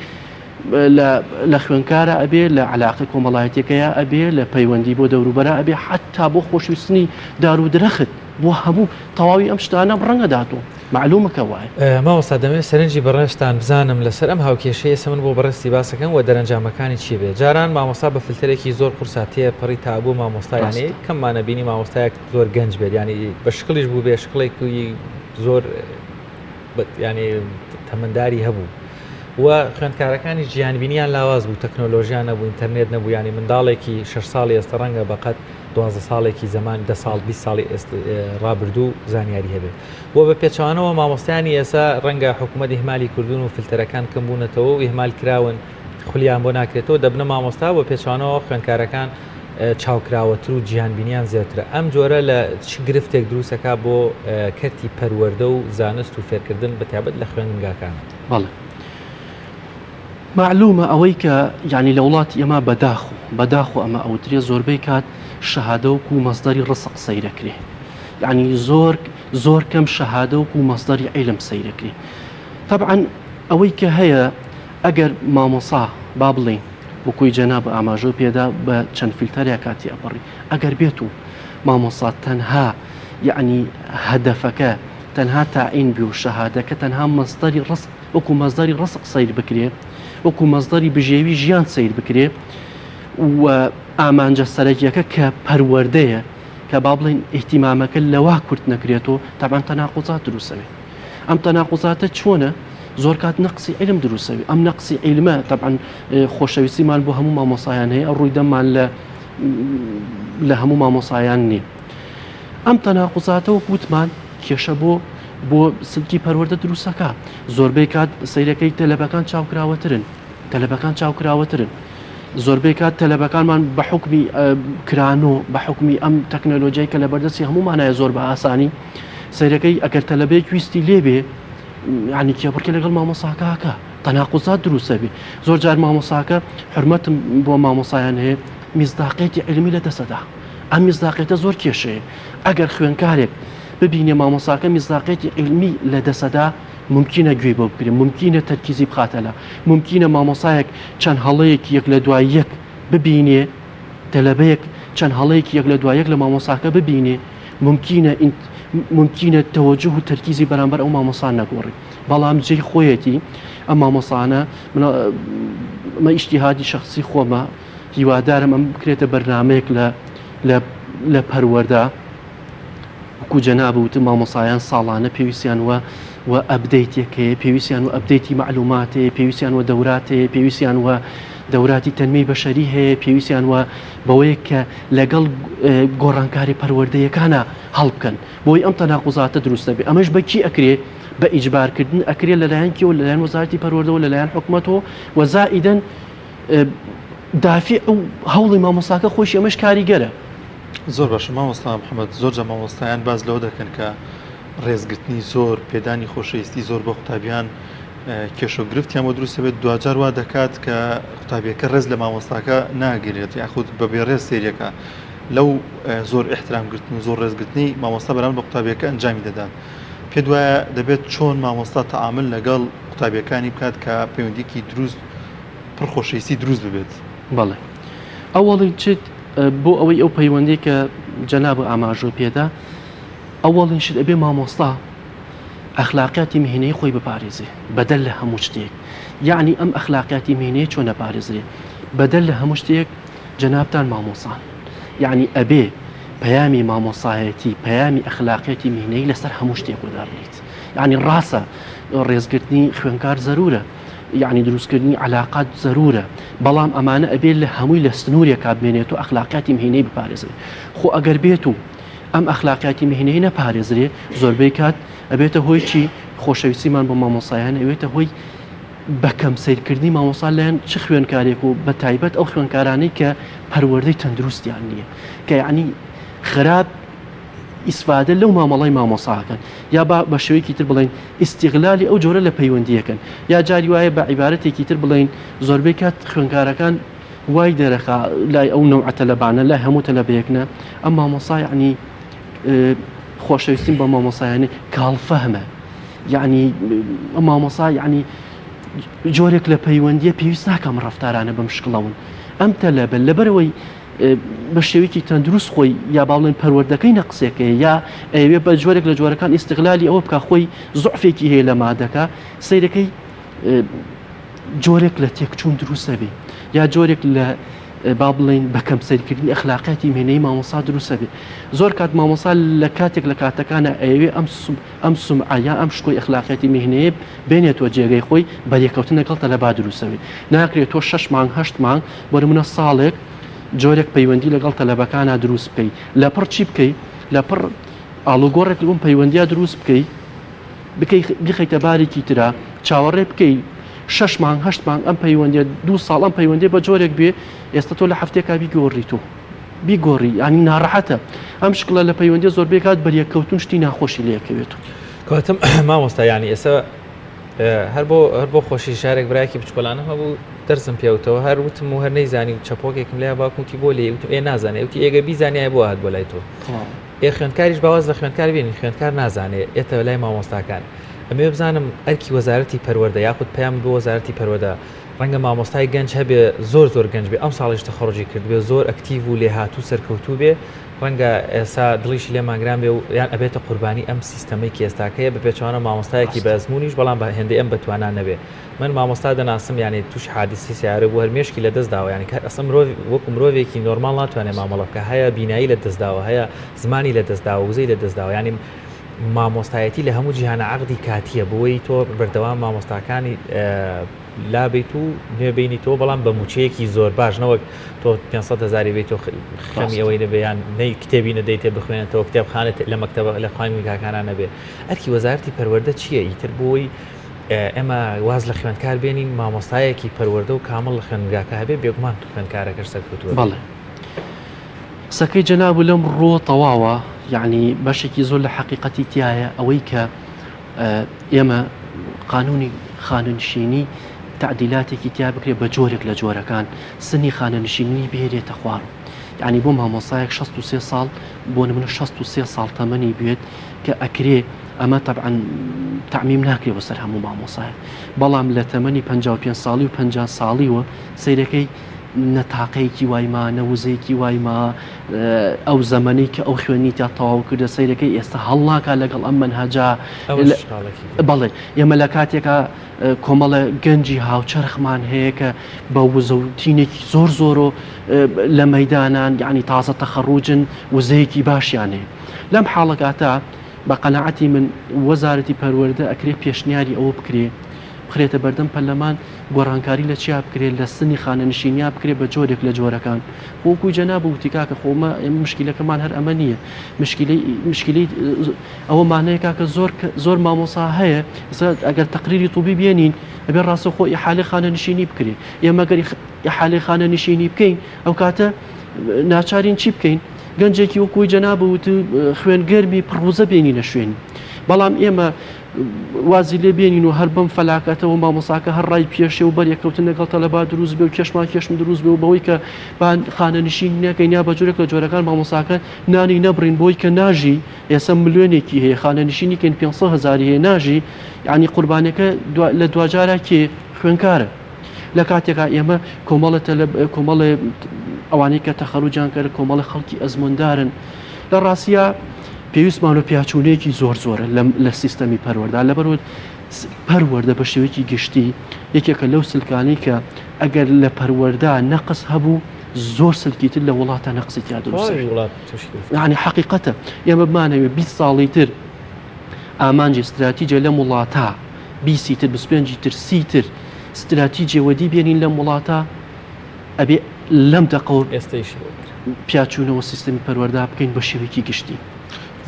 لە خوێنکارە ئەبێ لە علاقە کۆمەڵایەتەکەیا ئەبێ لە پەیوەندی بۆ دەوروبەرە ئەبێ حتا بۆ خۆشویستنی دار و درەخت بۆ هەموو تەواوی ئەم شتانە ڕەنگەداتەوە معلومە کە وایە. مامۆستا دەمەوێت سەرنجی بەڕێزتان بزانم لەسەر ئەم هاوکێشەیە ئێستا من بۆ بەڕێزتی باسەکەم و دەرەنجامەکانی چی بێ جاران مامۆستا بە فلتەرێکی زۆر قورسا تێپەڕی تا بوو مامۆستا یانێ ڕاستە. کەممانە بینی مامۆستایەک زۆر گەنج بێت ینی بە شکڵیش بوو بێ شکڵێکی زۆر ینی تەمەنداری هەبوو و خوێندکارەکانی جیانبینیان لاواز بوو تەکنۆلۆژیان نەبوو ئینتەرنێت نەبوو ینی منداڵێکی 6 ساڵی ئێستا ڕەنگە بەقەت 12 ساڵێکی زەمان ده ساڵ 20 ساڵی ڕابردوو زانیاری هەبێت و بە پێچوانەوە مامۆستایانی ئێستا ڕەنگە حکوومەت ئیهمالی کردوون و فلتەرەکان کەم بوونەتەوە و ئیهمال کراون خولیان بۆ ناکرێتەوە دەبنە مامۆستا و پێچوانەوە خوێندکارەکان چاوکراوەتر و جیهانبینیان زیاترە ئەم جۆرە لە چ گرفتێک دروستەکا بۆ کەرتی پەروەردە و زانست و فێرکردن بە تایبەت لە خوێندنگاکان؟ بەڵێ مەعلومە ئەوەی کە یانی لە وڵاتی ئێمە بەداخ و بەداخ و ئەمە ئەوترێ زۆربەی کات شەهادە وەکو مەسدەری ڕسق سەیرەکرێ یعنی زۆر زۆر کەم شەهادە وەکو مەسدەری عیلم سەیرەکرێ تەبعەن ئەوەی کە هەیە ئەگەر مامۆسا با بڵێین وەکوی جەنابت ئاماژەو پێدا بە چەند فیلتەرێک کاتی ئەپەڕی ئەگەر بێت و مامۆسا تەنها یەعنی هەدەفەکە تەنها تاعین بێ و شەهادەکە تەنها مەسدەری ڕزق وەکو مەسدەری ڕزق سەیر بکرێ وەکو مەسدەری بژێوی ژیان سەیر بکرێ و ئامانجە سەرەکیەکە کە پەروەردەیە کە با بڵێین ئیهتیمامەکە لەوا کورت نەکرێتەوە تەبعەن تەناقوزات دروستەبێ. ئەم تەناقوزاتە چۆنە؟ زۆر کات نەقسی عیلم دروستەوی ئەم نەقسی عیلمە تەبعەن خۆشەویستیمان بۆ هەموو مامۆسایان هەیە ڕووی دەممان لە لە هەموو مامۆسایان نییە ئەم تەناقوزاتە وەک وتمان کێشە بۆ بۆ سلکی پەروەردە دروستەکە زۆربەی کات سەیرەکەی تەلەبەکان چاوکراوەترن تەلەبەکان چاوکراوەترن زۆربەی کات تەلەبەکانمان بە حوکمی کرانۆ بە حوکمی ئەم تەکنەلۆژیای کە لە بەردەستی هەموومانایە زۆر بە ئاسانی سەیرەکەی ئەگەر تەلەبەیەک ویستی لێبێ ینی کێبڕکێ لەگەڵ مامۆساکەکە تەناقوزات دروستە بێ زۆر جار مامۆساکە حرمەتم بۆ مامۆسایان هەیە میزداقێتی علمی لە دەسەدا ئەم میزداقێتە زۆر کێشەیە ئەگەر خوێنکارێک ببینێ مامۆساکە میزداقێتی علمی لە دەسەدا مومکینە گوێی بۆ بگرێ، مومکینە تەرکیزی بخاتە لا، مومکینە مامۆسایەک چەند هەڵەیەکی یەک لە دوای یەک ببینێ، تەلەبەیەک چەند هەڵەیەکی یەک لە دوای یەک لە مامۆساکە ببینێ، مومکینە مومکینە تەوەجوه و تەرکیزی بەرامبەر ئەو مامۆسا نەگۆڕێ. بەڵام جێی خۆیەتی ئەم مامۆسانە من ئەمە ئیجتیهادی شەخسی خۆمە. هیوادارم ئەم بکرێتە بەرنامەیەک لە لە لە پەروەردە وەکو جەناب وتم مامۆسایان ساڵانە پێویستیان وە وە update ێک هەیە پێویستیان وە update ی مەعلومات هەیە پێویستیان وە دەورات هەیە پێویستیان وە دەوراتی تەنمیەی بەشەری هەیە پێویستیان وە بەوەیە کە لەگەڵ گۆڕانکاری پەروەردەیەکانە هەڵبکەن بۆی ئەم تەناقوزاتە دروست نەبێ ئەمەش بە کی ئەکرێ بە ئیجبارکردن ئەکرێ لەلایەن کێوە لەلایەن وەزارەتی پەروەردەوە لەلایەن حکومەتەوە و زائیدەن دافع و هەوڵی مامۆستاکە خۆشی ئەمەش کاریگەرە. زۆر باشە مامۆستا محمد زۆر جار مامۆستایان باس لەوە دەکەن کە ڕێزگرتنی زۆر پێدانی خۆشەویستی زۆر بۆ قوتابیان کێشە و گرفتیان بۆ دروست دەبێت دواجار وا دەکات کە قوتابیەکە ڕێز لە مامۆستاکە ناگرێت یاخود بە بێڕێز سێریەکە لەو زۆر احترام گرتن و زۆر ڕێزگرتنی مامۆستا بەرامبەر بە قوتابیەکە ئەنجامی دەدات پێت وایە دەبێت چۆن مامۆستا تەعامل لەگەڵ قوتابیەکانی بکات کە پەیوەندیکی دروست پڕ خۆشەویستی دروست ببێت؟ بەڵێ ئەوەڵی چت بۆ ئەوەی ئەو پەیوەندی کە جەناب ئاماژۆ پێدا ئەوەڵین شت ئەبێ مامۆستا ئەخلاقیاتی مهنەی خۆی بپارێزێ بەدەر لە هەموو شتێک یعنی ئەم ئەخلاقیاتی مهنەیە چۆن ئەپارێزرێ بەدەر لە هەموو شتێک جەنابتان مامۆسان یعنی ئەبێ پەیامی مامۆسایەتی پەیامی ئەخلاقیەتی مهنەی لەسەر هەموو شتێک وەدابنیت یعنی ڕاستە ڕێزگرتنی خوێنکار زەرورە یعنی دروستکردنی علاقات زەرورە بەڵام ئەمانە ئەبێ لە هەمووی لە سنوورێکا بمێنێت و ئەخلاقیاتی مهنەی بپارێزرێت خۆ ئەگەر بێت و ئەم ئەخلاقیاتی مهنەی نەپارێزرێ زۆربەی کات ئەبێتە هۆی چی خۆشەویستیمان بۆ مامۆسایان ئەوێتە هۆی بەکەم سەیرکردنی مامۆسا لایەن چ خوێنکارێک و بە تایبەت ئەو خوێنکارانەی کە پەروەردەی تەندروستیان نییە کە یعنی خراپ ئیسفادە لەو مامەڵی مامۆساکەن یا با بە شێوەیەکی تر بڵێن ئیسیغلالی ئەو جۆرە لە پەیوەندیەکەن یا جاری وایە بە عیبارەتێکی تر بڵێن زۆربەی کات خوێنکارەکان وای دەرەخا لای ئەو نەوعە تەلەبانە لای هەموو تەلەبەیەک نا ئەم مامۆسا یعنی خۆشەویستیم بە مامۆسایانی کاڵ فەهمە یعنی ئەم مامۆسا یعنی جۆرێک لە پەیوەندیە پێویست ناکەم ڕفتارانە بەم شکڵەون ئەم تەلەبە لەبەرەوەی بە شێوەیەکی تەندروست خۆی یا باڵێن پەروەردەکەی نەقسێکەیە یا ئەوێ بە جۆرێک لە جۆرەکان ئیسیغلالی ئەوە بکە خۆی زعفێکی هەیە لە مادەکە سیرەکەی جۆرێک لە تێکچوون دروست ئەبێ یا جۆرێک لە با بڵێین بە کەم سەیرکردنی ئەخلاقیاتی مێنەی مامۆسا دروست ئەبێ زۆر کات مامۆسا لە کاتێک لە کاتەکانە ئەیەوێ ئەم ئەم سومعە یا ئەم شکۆی ئەخلاقیاتی مهنەیە بێنێتەوە جێگەی خۆی بەرێکەوتن لەگەڵ تەلەبا دروستەبێ ناکرێت تۆ شەش مانگ هەشت مانگ بۆ نمونە ساڵێک جۆرێک پەیوەندی لەگەڵ تەلەبەکانە دروست بکەی لەپڕ چی بکەی لەپڕ ئاڵوگۆڕێک لەم پەیوەندیە دروست بکەی بکەی بیخەیتە بارێکی ترا چاوەڕێ بکەی شەش مانگ هەشت مانگ ئەم پەیوەندیە دوو ساڵ ئەم پەیوەندی بە جۆرێک بێ ئێستا تۆ لە هەفتێکا بیگۆڕی تۆ بیگۆڕی ینی ناڕەحەتە ئەم شکڵە لە پەیوەندی زۆر بێکات بەریەککەوتون شتی ناخۆشی لەکەوێت. کەواتم مامۆستا یانی ئێستا هەر بۆ هەر بۆ خۆشی شارێک برایەکی بچکۆلانم هەبوو دەرسم پێوتەوە هەر وتم و هەر نەیزانی و چەپۆکێکم لای باوکم وتی بۆ لێ وتم ئێ نازانێ وتی ئێگە بیزانیایە بۆ هات بۆ لای تۆ ئێ خوێندکاریش باواز لە خوێندکار بێنین خوێندکار نازانێ ئێتە لای مامۆستاکان ئەمەوێ بزانم ئەرکی وەزارەتی پەروەردە یاخود پەیام بۆ وەزارەتی پەروەردە ڕەنگە مامۆستای گەنج هەبێ زۆر زۆر گەنج بێ ئەم ساڵیش تەخەڕوجی کردبێ زۆر ئەکتیڤ و لێهاتوو سەرکەوتوو بێ ڕەنگە ئێستا دڵیشی لێمان گران بێ و یان ئەبێتە قوربانی ئەم سیستەمەی کە ئێستاکەیە بە پێچەوانە مامۆستایەکی بە ئەزموونیش بەڵام بە هێندەی ئەم بەتوانا نەبێ من مامۆستا دەناسم یانی تووشی حادیسەی سەیارە بوو هەر مێشکی لە دەست داوە یانی کە ئەسڵەن مرۆڤ وەکو مرۆڤێکی نۆرماڵ ناتوانێت مامەڵە بکە هەیە بینایی لە دەست داوە هەیە زمانی لە دەست داوە وزەی لە دەست داوە یانی مامۆستایەتی لە هەموو جیهانە عەقدی کاتیە بۆی تۆ بەردەوام مامۆستاکانی لابیت و نوێ بینیتەوە بەڵام بە موچەیەکی زۆر باش نەوەک تۆ 500 هزاری بیت و خەمی ئەوەی نەبێ یان نەی کتێبی نەدەیتێ بخوێنێتەوە کتێبخانەت لە مەکتەبە لە خوێندنگاکانە نەبێ ئەرکی وەزارەتی پەروەردە چییە ئیتر بۆی ئێمە واز لە خوێندکار بێنین مامۆستایەکی پەروەردە و کامڵ لە خوێندنگاکە هەبێ بێگومان خوێندکارەکەش سەرکەوتووە. بەڵێ قسەکەی جەناب لەم ڕووە تەواوە یعنی بەشێکی زۆر لە حەقیقەتی تایە ئەوەی کە ئێمە قانونی خانەنشینی تعدیلاتێکی تیا بکرێت بە جۆرێک لە جۆرەکان سنی خانەنشینی بێرێتە خوار یعنی بۆ مامۆسایەک 63 ساڵ بۆ نمونە 63 ساڵ تەمەنی بێت کە ئەکرێ ئەمە تەبعەن تەعمیم ناکرێ بۆ سەر هەموو مامۆسایەک بەڵام لە تەمەنی 55 ساڵی و 50 ساڵیوە سەیرەکەی نە تاقەیەکی وای ما نە وزەیەکی وای ما ئەو زەمەنەی کە ئەو خوێندنی تیا تەواو کردە سەیرەکەی ئێستا هەڵناکا لەگەڵ ئەم مەنهەجە بەڵێ ئێمە لە کاتێکا کۆمەڵە گەنجی هاوچەرخمان هەیە کە بە وزە و تینێکی زۆر زۆرۆ لە مەدانان یعنی تازە تەخەڕوجن وزەیەکی باشیان هەیە لەم حاڵەکاتە بە قەناعەتی من وەزارەتی پەروەردە ئەکرێ پێشنیاری ئەوە بکرێ بخرێتە بەردەم پەرلەمان گۆڕانکاری لە چیا بکرێت لە سنی خانەنشینیا بکرێت بە جۆرێک لە جۆرەکان وەکو جەناب وتی کاکە خۆ مە مشکیلەکەمان هەر ئەمە نییە مشکیلەی مشکیلەی ئەوە مانەیە کاکە زۆر زۆر مامۆسا هەیە ئێستا ئەگەر تەقریری طوبی بێنین ئەبێ ڕاستەوخۆ ئیحالەی خانەنشینی بکرێت ئێمە گەر ئیحالەی خانەنشینی بکەین ئەو کاتە ناچارین چی بکەین گەنجێکی وەکوی جەناب وت خوێن گەرمی پڕوزە بێنینە شوێنی بەڵام ئێمە وازی لێ بێنین و هەر بەم فەلاکەتەوە مامۆساکە هەر ڕای پێشێ و بەریەکەوتن لەگەڵ تەلەبا دروست بێ و کێشمان کێشم دروست بێ و بەوەی کە بان خانەنشین نەکەین یا بە جۆرێک لە جۆرەکان مامۆساکە نانی نەبڕین بۆی کە ناژی ئێستا ملیۆنێکی هەیە خانەنشینی کەین 500 هزاری هەیە ناژی یعنی قوربانەکە لە دواجارا کێ خوێنکارە لە کاتێکا ئێمە کۆمەڵە تەلەب کۆمەڵێ ئەوانەی کە تەخەروجیان کرد کۆمەڵە خەڵکی ئەزموندارن لە ڕاستیا پێویستمان بە پیاچوونەیەکی زۆر زۆرە لە سیستەمی پەروەردە لەبەرەوە پەروەردە بە شێوەیەکی گشتی یەکێکە لەو سلکانەی کە ئەگەر لە پەروەردە نەقس هەبوو زۆر سلکی تر لە وڵاتە نەقسی تیا دروست یعنی حقیقەتە ئێمە بمانەوێ 20 ساڵی تر ئامانجی ستراتیجە لەم وڵاتە بیسی تر 25 تر سی تر ستراتیجێ وەدی بێنین لەم وڵاتە ئەبێ لەم دەقەوە ئێستەیشی بۆ بکرێ. پیاچوونەوە سیستەمی پەروەردە بکەین بە شێوەیەکی گشتی.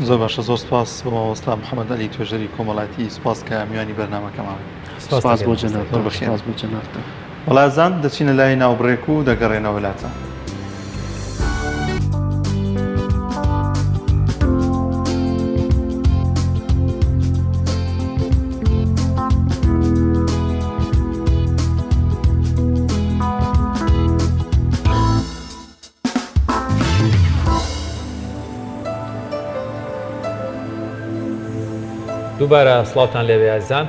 زۆر باشە زۆر سپاس بۆ مامۆستا محمد علی توێژەری کۆمەڵایەتی سپاس کە میوانی بەرنامەکەمان بووی. سپاس بۆ جەنابتان. زۆر بەخێر. سپاس بۆ جەنابتان. وەڵا ئازیزان دەچینە لای ناوبڕێک و دەگەڕێنەوە لاتان. دووبارە سڵاوتان لێبێ ئازیزان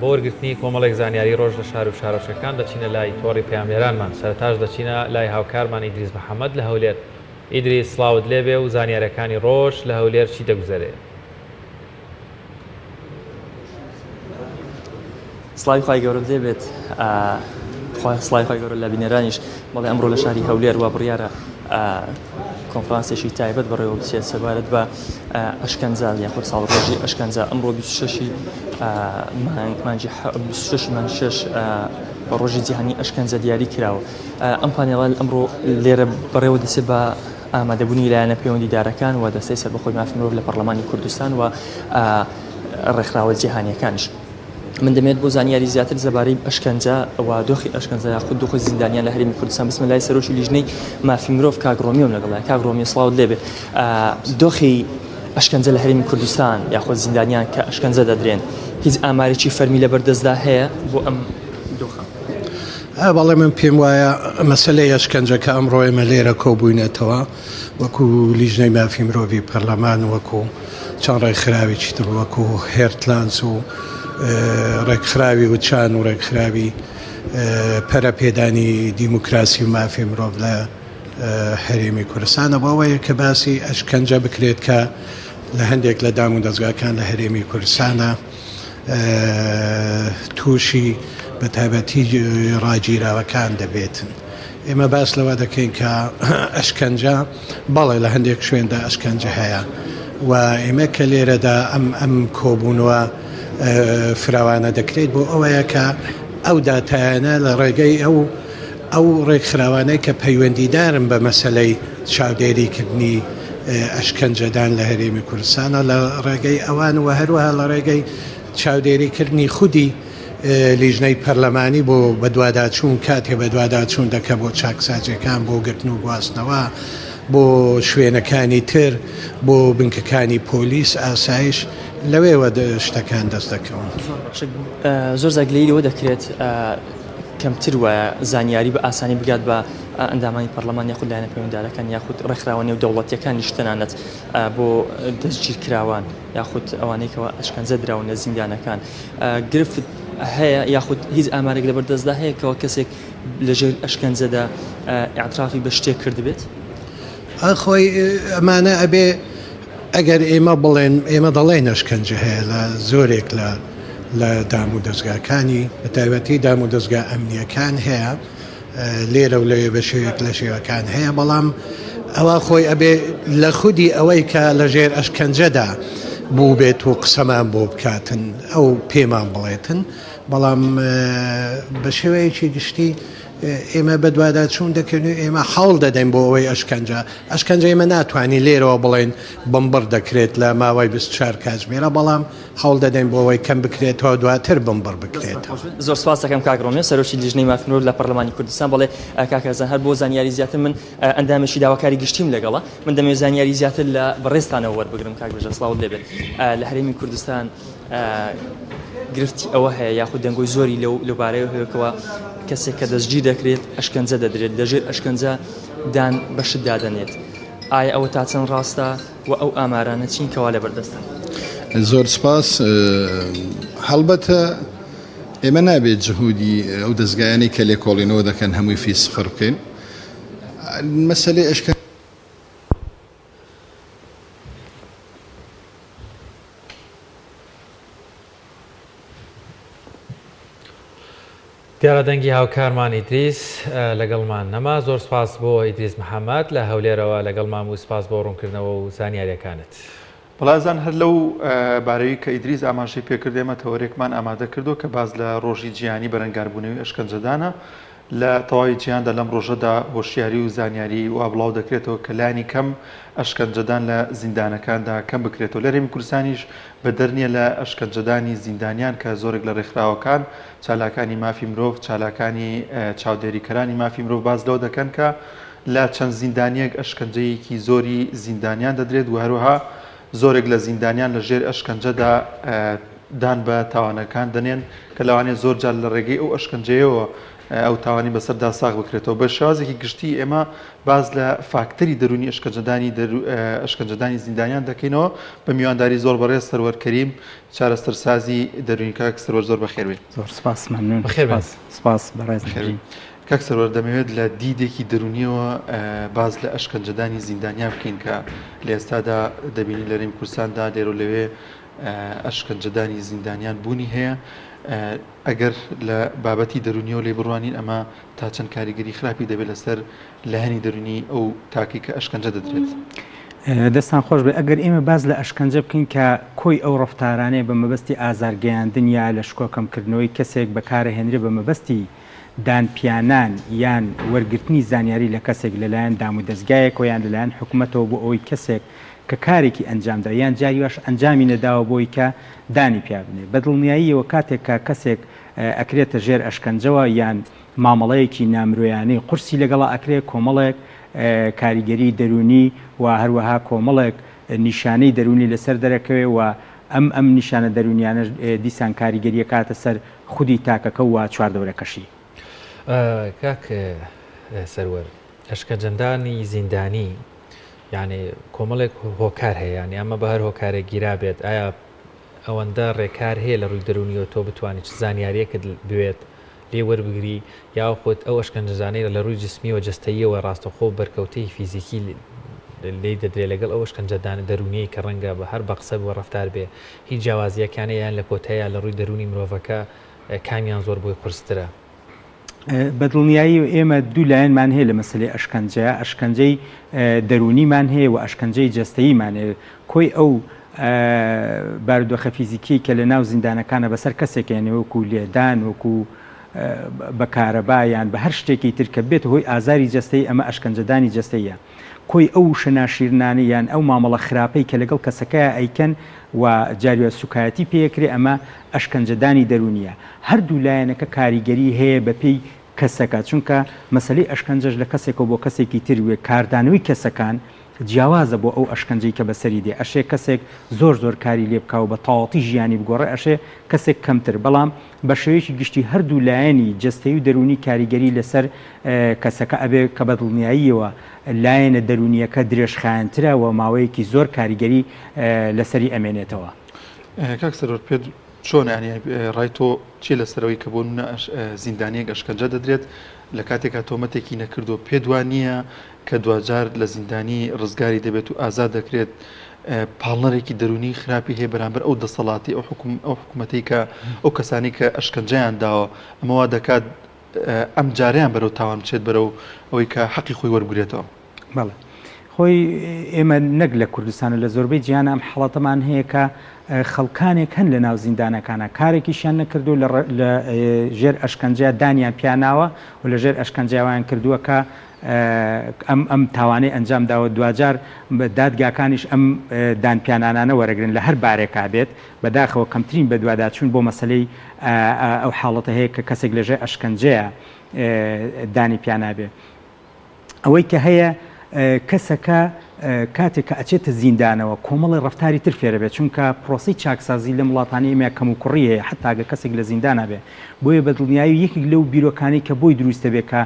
بۆ وەرگرتنی کۆمەڵێک زانیاری ڕۆژ لە شار و شارۆچکەکان دەچینە لای تۆڕی پەیامنێرانمان سەرەتاش دەچینە لای هاوکارمان ئیدریس محەمەد لە هەولێر ئیدریس سڵاوت لێبێ و زانیارەکانی ڕۆژ لە هەولێر چی دەگوزەرێ؟ سڵاوی خوای گەورەت لێ بێت سڵاوی خوای گەورە لە بینەرانیش بەڵێ ئەمڕۆ لە شاری هەولێر وا بڕیارە کۆنفرانسێکی تایبەت بەڕێوە بچێت سەبارەت بە ئەشکەنجە یاخود ساڵڕۆژی ئەشکەنجە ئەمڕۆ 26 مانگی 26 مانگی 6 بە ڕۆژی جیهانی ئەشکەنجە دیاری کراوە ئەم پانێڵە ئەمڕۆ لێرە بەڕێوە دەچێت بە ئامادەبوونی لایەنە پەیوەندیدارەکان و دەستەی سەربەخۆی مافی مرۆڤ لە پەرلەمانی کوردستان و ڕێکخراوە جیهانیەکانیش. من دەمێت بۆ زانیاری زیاتر زەبارەی ئەشکەنجە و دۆخی ئەشکەنجە یاخود دۆخی زیندانیان لە هەرێمی کوردستان بچمە لای سەرۆکی لیژنەی مافی مرۆڤ کاک ڕۆمیۆم لەگەڵە کاک ڕۆمیۆ سڵاوت لێبێ دۆخی ئەشکەنجە لە هەرێمی کوردستان یاخود زیندانیان کە ئەشکەنجە دەدرێن هیچ ئامارێکی فەرمی لەبەردەستدا هەیە بۆ ئەم دۆخە؟ بەڵێ من پێم وایە مەسەلەی ئەشکەنجە کە ئەمڕۆ ئێمە لێرە کۆبووینەتەوە وەکو لیژنەی مافی مرۆڤی پەرلەمان وەکو چەند ڕێکخراوێکی تر وەکو هێرتلانس و ڕێکخراوی وچان و ڕێکخراوی پەرەپێدانی دیموکراسی و مافی مرۆڤ لە هەرێمی کوردستانە بۆ ئەوەیە کە باسی ئەشکەنجە بکرێت کە لە هەندێک لە دام و دەزگاکان لە هەرێمی کوردستانە تووشی بە تایبەتی ڕاگیراوەکان دەبێتن. ئێمە باس لەوە دەکەین کە ئەشکەنجە بەڵێ لە هەندێک شوێندا ئەشکەنجە هەیە و ئێمە کە لێرەدا ئەم ئەم کۆبوونەوە فراوانە دەکرێت بۆ ئەوەیە کە ئەو داتایانە لە ڕێگەی ئەو ئەو ڕێکخراوانەی کە پەیوەندیدارن بە مەسەلەی چاودێریکردنی ئەشکەنجەدان لە هەرێمی کوردستانە لە ڕێگەی ئەوان و هەروەها لە ڕێگەی چاودێریکردنی خودی لیژنەی پەرلەمانی بۆ بەدواداچوون کاتێ بەدواداچوون دەکە بۆ چاکسازیەکان بۆ گرتن و گواستنەوە بۆ شوێنەکانی تر بۆ بنکەکانی پۆلیس ئاسایش لەوێوە شتەکان دەست دەکەون. زۆر جار گلەیی لەوە دەکرێت کەمتر وایە زانیاری بە ئاسانی بگات بە ئەندامانی پەرلەمان یاخود لایەنە پەیوەنددارەکان یاخود ڕێکخراوە نێودەوڵەتیەکانیش تەنانەت بۆ دەستگیرکراوان یاخود ئەوانەی کەوا ئەشکەنجە دراون لە زیندانەکان گرفت. هەیە یاخود هیچ ئامارێک لەبەردەستدا هەیە کەوا کەسێک لەژێر ئەشکەنجەدا ئیعترافی بە شتێک کردبێت؟ خۆی ئەمانە ئەبێ ئەگەر ئێمە بڵێن ئێمە دەڵێن ئەشکەنجە هەیە لە زۆرێک لە لە دام و دەستگاکانی بە تایبەتی دام و دەستگا ئەمنیەکان هەیە لێرە و لەوێ بە شێوەیەک لە شێوەکان هەیە بەڵام ئەوە خۆی ئەبێ لە خودی ئەوەی کە لە ژێر ئەشکەنجەدا بوو بێت و قسەمان بۆ بکاتن ئەو پێمان بڵێتن بەڵام بە شێوەیەکی گشتی ئێمە بەدواداچوون دەکەین و ئێمە حەوڵ دەدەین بۆ ئەوەی ئەشکەنجە ئەشکەنجە ئێمە ناتوانین لێرەوە بڵێین بنبڕ دەکرێت لە ماوەی 24 کاتژمێرە بەڵام هەوڵ دەدەین بۆ ئەوەی کەم بکرێتەوە دواتر بنبڕ بکرێتەوە. زۆر سپاس دەکەم کاک ڕۆمیۆ سەرۆکی لیژنەی مافی مرۆڤ لە پەرلەمانی کوردستان. بەڵێ کاک هەرزان هەر بۆ زانیاری زیاتر من ئەندامێکی داواکاری گشتیم لەگەڵە من دەمەوێت زانیاری زیاتر لە بەڕێزتانەوە وەربگرم کاک بژار سڵاوت لێبێت لە هەرێمی کوردستان گرفتی ئەوە هەیە یاخود دەنگۆی زۆری لەو لەبارەیەوە هەیە کەوا کەسێک کە دەستگیر دەکرێت ئەشکەنجە دەدرێت لەژێر ئەشکەنجە دان بە شت دادەنێت ئایا ئەوە تا چەند ڕاستە و ئەو ئامارانە چین کەوا لەبەردەستن؟ زۆر سپاس. هەڵبەتە ئێمە نابێت جهودی ئەو دەزگایانەی کە لێکۆڵینەوە دەکەن هەمووی فی سفر بکەین. مەسەلەی ئەشکەنجە. دیارە دەنگی هاوکارمان ئیدریس لەگەڵمان نەما، زۆر سپاس بۆ ئیدریس محەمەد لە هەولێرەوە لەگەڵمان بوو، سپاس بۆ ڕوونکردنەوە و زانیاریەکانت. بەڵێزان هەر لەو بارەی کە ئیدریس ئاماژەی پێکرد ئێمە تەوەرێکمان ئامادە کردووە کە باس لە ڕۆژی جیهانی بەرەنگاربوونەوەی ئەشکەنجەدانە لە تەواوی جیهاندا لەم ڕۆژەدا هۆشیاری و زانیاری وا بڵاو دەکرێتەوە کە لانی کەم ئەشکەنجەدان لە زیندانەکاندا کەم بکرێتەوە. لە هەرێمی کوردستانیش بەدەر نییە لە ئەشکەنجەدانی زیندانیان کە زۆرێک لە ڕێکخراوەکان، چالاکانی مافی مرۆڤ، چالاکانی چاودێریکەرانی مافی مرۆڤ باس لەوە دەکەن کە لە چەند زیندانییەک ئەشکەنجەیەکی زۆری زیندانیان دەدرێت و هەروەها زۆرێک لە زیندانیان لە ژێر ئەشکەنجەدا دان بە تاوانەکان دەنێن کە لەوانەیە زۆر جار لە ڕێگەی ئەو ئەشکەنجەیەوە ئەو تاوانی بەسەردا ساغ بکرێتەوە. بە شێوازێکی گشتی ئێمە باس لە فاکتەری دەروونی ئەشکەنجەدانی ئەشکەنجەدانی زیندانیان دەکەینەوە بە میوانداری زۆر بەڕێز سەروەر کەریم چارەسەرسازی دەروونی. کاک سەروەر زۆر بەخێر بێی. زۆر سپاس مەمنون. بەخێر بێن. سپاس بەڕێز. بەخێر بێن. کاک سەروەر دەمەوێت لە دیدێکی دەروونیەوە باس لە ئەشکەنجەدانی زیندانیان بکەین کە لە ئێستادا دەبینین لە هەرێمی کوردستاندا لێرە و لەوێ ئەشکەنجەدانی زیندانیان بوونی هەیە ئەگەر لە بابەتی دەروونیەوە لێی بڕوانین ئەمە تا چەند کاریگەری خراپی دەبێت لەسەر لایەنی دەروونی ئەو تاکەی کە ئەشکەنجە دەدرێت؟ دەستان خۆش بێت ئەگەر ئێمە باس لە ئەشکەنجە بکەین کە کۆی ئەو ڕەفتارانەیە بە مەبەستی ئازارگەیاندن یا لە شکۆ کەمکردنەوەی کەسێک بەکارەهێنرێ بە مەبەستی دانپیانان یان وەرگرتنی زانیاری لە کەسێک لەلایەن دامودەزگایەکەوە یان لەلایەن حکومەتەوە بۆ ئەوەی کەسێک کە کارێکی ئەنجامدا یان جاری واش ئەنجامی نەداوە بۆی کە دانی پیا بنێ. بە دڵنیاییەوە کاتێک کە کەسێک ئەکرێتە ژێر ئەشکەنجەوە یان مامەڵەیەکی نامرۆیانەی قورسی لەگەڵا ئەکرێ کۆمەڵێک کاریگەری دەروونی و هەروەها کۆمەڵێک نیشانەی دەروونی لەسەر دەرەکەوێ و ئەم ئەم نیشانە دەروونیانەش دیسان کاریگەری ئەکاتە سەر خودی تاکەکە و چواردەورەکەشی. کاک سەروەر ئەشکەنجەدانی زیندانی یانی کۆمەڵێک هۆکار هەیە یانی ئەمە بە هەر هۆکارێک گیرا بێت ئایا ئەوەندە ڕێکار هەیە لە ڕووی دەروونیەوە تۆ بتوانیت چ زانیاریەکت بوێت لێ وەربگری یاخود ئەو ئەشکەنجەدانەی لە ڕووی جسمیەوە جەستەییەوە ڕاستەوخۆ بەرکەوتەی فیزیکی لێی دەدرێت لەگەڵ ئەو ئەشکەنجەدانە دەروونیەی کە ڕەنگە بە هەر بە قسە بۆ ڕەفتار بێ هیچ جیاوازیەکیان هەیە یان لە کۆتاییا لە ڕووی دەروونی مرۆڤەکە کامیان زۆر بۆی قورسترە؟ بە دڵنیایی ئێمە دوو لایەنمان هەیە لە مەسەلەی ئەشکەنجە، ئەشکەنجەی دەروونیمان هەیە و ئەشکەنجەی جەستەییمان هەیە. کۆی ئەو بارودۆخە فیزیکیەی کە لە ناو زیندانەکانە بەسەر کەسێک یانی وەکو لێدان، وەکو بە کارەبا یان بە هەر شتێکی تر کە ببێتە هۆی ئازاری جەستەیی ئەمە ئەشکەنجەدانی جەستەییە. کۆی ئەو وشە ناشیرنانەی یان ئەو مامەڵە خراپەی کە لەگەڵ کەسەکەیا ئەیکەن و جاری وا سوکایەتی پێ ئەکرێ ئەمە ئەشکەنجەدانی دەروونیە. هەردوو لایەنەکە کاریگەری هەیە بەپێی کەسەکە چونکە مەسەلەی ئەشکەنجەش لە کەسێکەوە بۆ کەسێکی تر وێ کاردانەوەی کەسەکان جیاوازە بۆ ئەو ئەشکەنجەی کە بەسەری دێ ئەشێ کەسێک زۆر زۆر کاری لێ بکا و بە تەواوەتی ژیانی بگۆڕێ ئەشێ کەسێک کەمتر بەڵام بە شێوەیەکی گشتی هەردوو لایەنی جەستەیی و دەروونی کاریگەری لەسەر کەسەکە ئەبێ کە بە دڵنیاییەوە لایەنە دەروونییەکە درێژخایەنترە و ماوەیەکی زۆر کاریگەری لەسەری ئەمێنێتەوە. کاک سەروەر پێت. چۆن یانی ڕای تۆ چیە لەسەر ئەوەی کە بۆ نمونە زیندانیەک ئەشکەنجە دەدرێت لە کاتێکا تۆمەتێکی نەکردووە پێت وا نییە کە دواجار لە زیندانی ڕزگاری دەبێت و ئازاد دەکرێت پاڵنەرێکی دەرونی خراپی هەیە بەرامبەر ئەو دەسەڵاتی ئەو حکوم ئەو حکوومەتەی کە ئەو کەسانی کە ئەشکەنجەیان داوە ئەمە وا دەکات ئەم جارەیان بەرەو تاوان بچێت بەرەو ئەوەی کە حەقی خۆی وەربگرێتەوە. بەڵێ خۆی ئێمە نەک لە کوردستان و لە زۆربەی جیهان ئەم حاڵەتەمان هەیە کە خەڵکانێک هەن لە ناو زیندانەکانە کارێکیشیان نەکردو لە ژێر ئەشکەنجە دانیان پیاناوە و لە ژێر ئەشکەنجەوایان کردووە کە ئەم ئەم تاوانەی ئەنجام داوە دواجار دادگاکانیش ئەم دانپیانانانە وەرەگرن لە هەر بارێکا بێت بەداخەوە کەمترین بەدواداچوون بۆ مەسەلەی ئەو حاڵەتە هەیە کە کەسێک لە ژێر ئەشکەنجەیە دانی پیانابێ. ئەوەی کە هەیە کەسەکە کاتێک کە ئەچێتە زیندانەوە کۆمەڵی ڕەفتاری تر فێرە بێت چونکە پرۆسەی چاکسازی لەم وڵاتانەی ئێمە کەم و کوڕی هەیە حتا گەر کەسێک لە زیندانا بێ بۆیە بە دڵنیایی یەکێک لەو بیرۆکانەی کە بۆی دروست دەبێت کە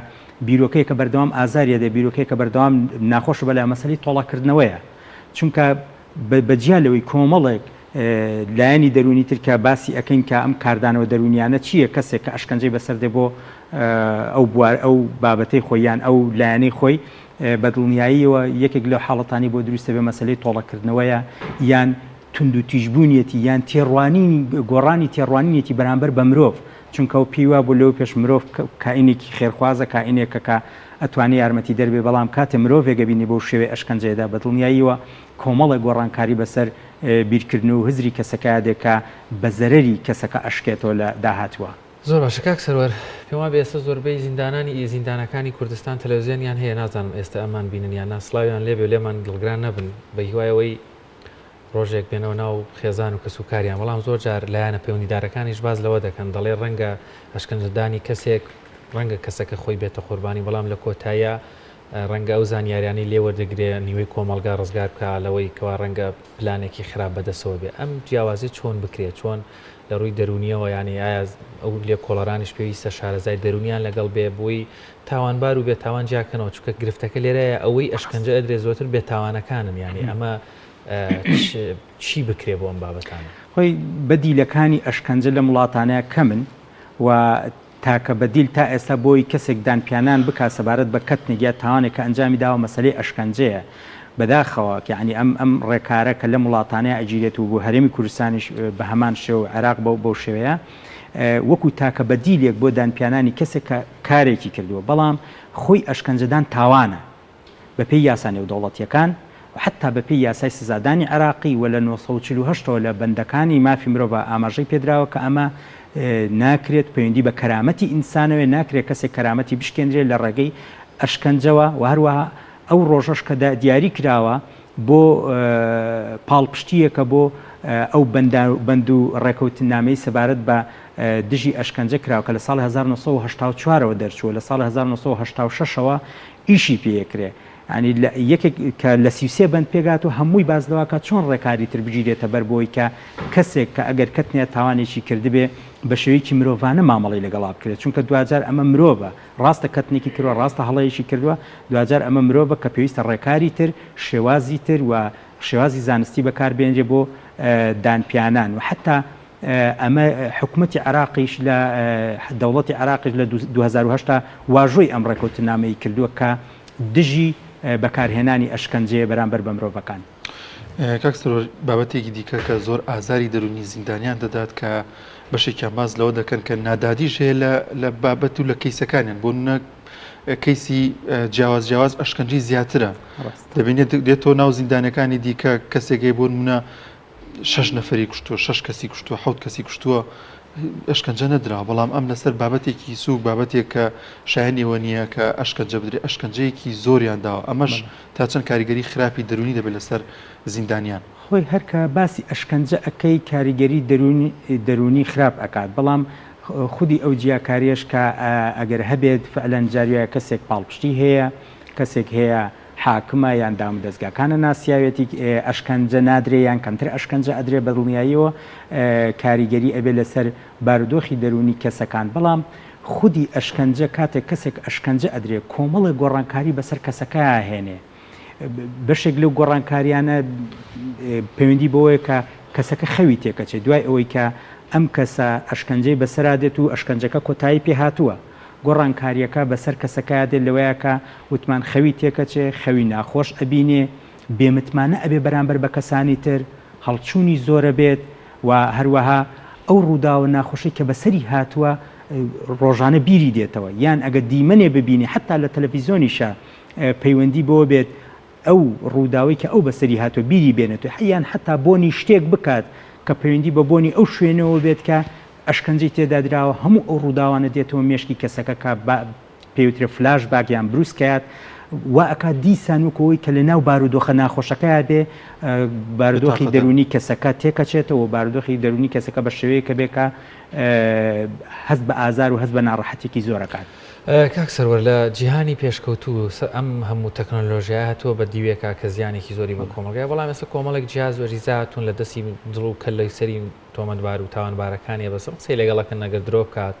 بیرۆکەیە کە بەردەوام ئازاری ئەدێ بیرۆکەیە کە بەردەوام ناخۆشە بەلای مەسەلەی تۆڵەکردنەوەیە چونکە بە جیا لەوەی کۆمەڵێک لایەنی دەروونی تر کە باسی ئەکەین کە ئەم کاردانەوە دەروونیانە چییە کەسێک کە ئەشکەنجەی بەسەر دێ بۆ ئەو بوار ئەو بابەتەی خۆی یان ئەو لایەنەی خۆی بە دڵنیاییەوە یەکێک لەو حاڵەتانی بۆ دروست دەبێ مەسەلەی تۆڵەکردنەوەیە یان توندوتیژبوونیەتی یان تێڕوانینی گۆڕانی تێڕوانینێتی بەرامبەر بە مرۆڤ چونکە ئەو پێی وابوو لەو پێش مرۆڤ کائینێکی خێرخوازە کائینێکە کە ئەتوانێ یارمەتیدەر بێ بەڵام کاتێ مرۆڤێک ئەبینی بەو شێوەیە ئەشکەنجەیەدا بە دڵنیاییەوە کۆمەڵێک گۆڕانکاری بەسەر بیرکردنەوە و هزری کەسەکەیا دێ کە بە زەرەری کەسەکە ئەشکێتەوە لە داهاتووا. زۆر باشە کاک سەروەر، پێم وابێ ئێستا زۆربەی زیندانانی زیندانەکانی کوردستان تەلەفزیۆنیان هەیە نازانم ئێستا ئەمان بینن یان نا سڵاویان لێبێ و لێمان دڵگران نەبن بە هیوای ئەوەی ڕۆژێک بێنەوە ناو خێزان و کەسوکاریان بەڵام زۆر جار لایەنە پەیوەندیدارەکانیش باس لەوە دەکەن دەڵێ ڕەنگە ئەشکەنجەدانی کەسێک ڕەنگە کەسەکە خۆی بێتە قوربانی بەڵام لە کۆتاییا ڕەنگە ئەو زانیاریانەی لێ وەردەگرێ نیوەی کۆمەڵگا ڕزگار بکا لەوەی کەوا ڕەنگە پلانێکی خراپ بەدەسەوە بێ ئەم جیاوازی چۆن بکرێ چۆن لە ڕووی دەروونیەوە یانی ئایا ئەو لێکۆڵەرانیش پێویستە شارەزای دەروونیان لەگەڵ بێ بۆی تاوانبار و بێتاوان جیاکەنەوە چونکە گرفتەکە لێرەیە ئەوەی ئەشکەنجە ئەدرێ زۆرتر بێتاوانەکانن یانی ئەمە چی بکرێ بۆ ئەم بابەتانە؟ خۆی بەدیلەکانی ئەشکەنجە لەم وڵاتانە کەمن و تاکە بەدیل تا ئێستا بۆی کەسێک دانپیانان بکات سەبارەت بە کەتنێک یا تاوانێک کە ئەنجامی داوە مەسەلەی ئەشکەنجەیە بەداخەوە یەعنی ئەم ئەم ڕێکارە کە لەم وڵاتانەیە ئەگیرێت و بۆ هەرێمی کوردستانیش بە هەمان شێوە و عێراق بەو بەو شێوەیە وەکو تاکە بەدیلێک بۆ دانپیانانی کەسێک کە کارێکی کردووە بەڵام خۆی ئەشکەنجەدان تاوانە بەپێی یاسا نێودەوڵەتییەکان و حەتتا بەپێی یاسای سزادانی عێراقی و لە 948 ەوە لە بەندەکانی مافی مرۆڤ ئاماژەی پێدراوە کە ئەمە ناکرێت پەیوەندی بە کەرامەتی ئینسانەوەیە ناکرێت کەسێک کەرامەتی بشکێنرێت لە ڕێگەی ئەشکەنجەوە و هەروەها ئەو ڕۆژەش کە دیاری کراوە بۆ پاڵپشتییەکە بۆ ئەو بەند و ڕێکەوتننامەی سەبارەت بە دژی ئەشکەنجە کراوە کە لە ساڵی 1984 ەوە دەرچووە لە ساڵی 1986 ەوە ئیشی پێ ئەکرێ یانی لە یەکێک کە لە 33 بەند پێک هاتووە هەمووی باس لەوە کە چۆن ڕێکاری تر بگیرێتە بەر بۆی کە کەسێک کە ئەگەر کەتنێ تاوانێکی کردبێ بە شێوەیەکی مرۆڤانە مامەڵەی لەگەڵا بکرێت چونکە دواجار ئەمە مرۆڤە ڕاستە کەتنێکی کردوە ڕاستە هەڵەیەکی کردوە دواجار ئەمە مرۆڤە کە پێویستە ڕێکاری تر شێوازی تر و شێوازی زانستی بەکار بێنرێ بۆ دانپیانان و حتا ئەمە حکومەتی عێراقیش لە دەوڵەتی عێراقیش لە 2008 واژۆی ئەم ڕێکەوتنامەی کردووە کە دژی بەکارهێنانی ئەشکەنجەیە بەرامبەر بە مرۆڤەکان. کاک سەروەر بابەتێکی دیکە کە زۆر ئازاری دەروونی زیندانیان دەدات کە بەشێکیان باس لەوە دەکەن کە نادادیش هەیە لە لە بابەت و لە کەیسەکانیان بۆ نمونە کەیسی جیاواز جیاواز ئەشکەنجەی زیاترە دەبینێت دێتەوە ناو زیندانەکانی دیکە کەسێک هەیە بۆ نمونە شەش نەفەری کوشتووە شەش کەسی کوشتووە حەوت کەسی کوشتووە ئەشکەنجە نەدراوە بەڵام ئەم لەسەر بابەتێکی سوک بابەتێک کە شایەنی ئەوە نییە کە ئەشکەنجە بدرێت ئەشکەنجەیەکی زۆریان داوە ئەمەش تا چەند کاریگەری خراپی دەروونی دەبێت لەسەر زیندانیان؟ خۆی هەر کە باسی ئەشکەنجە ئەکەی کاریگەری دەروونی خراپ ئەکات بەڵام خودی ئەو جیاکاریەش کە ئەگەر هەبێت فعلەن جاروایە کەسێک پاڵپشتی هەیە کەسێک هەیە حاکمە یان دامودەزگاکانە ناسیاوێتی ئەشکەنجە نادرێ یان کەمتر ئەشکەنجە ئەدرێ بەدڵنیاییەوە کاریگەری ئەبێ لەسەر بارودۆخی دەروونی کەسەکان بەڵام خودی ئەشکەنجە کاتێک کەسێک ئەشکەنجە ئەدرێ کۆمەڵێک گۆڕانکاری بەسەر کەسەکەیا هێنێ بەشێک لەو گۆڕانکاریانە پەیوەندی بەوەیە کە کەسەکە خەوی تێکەچێت دوای ئەوەی کە. ئەم کەسە ئەشکەنجەی بەسەرا دێت و ئەشکەنجەکە کۆتایی پێ هاتووە. گۆڕانکارییەکە بەسەر کەسەکەیا دێت لەوەیا کە وتمان خەوی تێکەچێ، خەوی ناخۆش ئەبینێ، بێ متمانە ئەبێ بەرامبەر بە کەسانی تر، هەڵچوونی زۆرەبێت و هەروەها ئەو ڕووداوە ناخۆشەی کە بەسەری هاتووە ڕۆژانە بیری دێتەوە یان ئەگەر دیمەنێ ببینێ حەتا لە تەلەفیزۆنیشا پەیوەندی بەوە بێت ئەو ڕووداوەی کە ئەو بەسەری هاتووە بیری بێنێتەوە یان حەتا بۆنی شتێک بکات کە پەیوەندی بە بۆنی ئەو شوێنەوە بێت کە ئەشکەنجەی تێدا دراوە هەموو ئەو ڕووداوانە دێتەوە مێشکی کەسەکە کە پێوترێ فلاش باک یان بروسکەیات وا ئەکات دیسان وەکو ئەوەی کە لە ناو بارودۆخە ناخۆشەکەیا بێ بارودۆخی دەروونی کەسەکە تێکەچێتەوە بارودۆخی دەروونی کەسەکە بە شێوەیەکە بێ کە هەست بە ئازار و هەست بە ناڕەحەتێکی زۆر ئەکات. کاک سەروەر لە جیهانی پێشکەوتوو ئەم هەموو تەکنۆلۆژیایە هاتووە بە دیوێکا کە زیانێکی زۆری بە کۆمەڵگای بەڵام ئێستا کۆمەڵێک جیاز و ئەجهیزە هاتوون لە دەستی دڵ و کەللەی سەری تۆمەتبار و تاوانبارەکانیە بەس ئەم قسەی لەگەڵەکەن ئەگەر درۆ بکات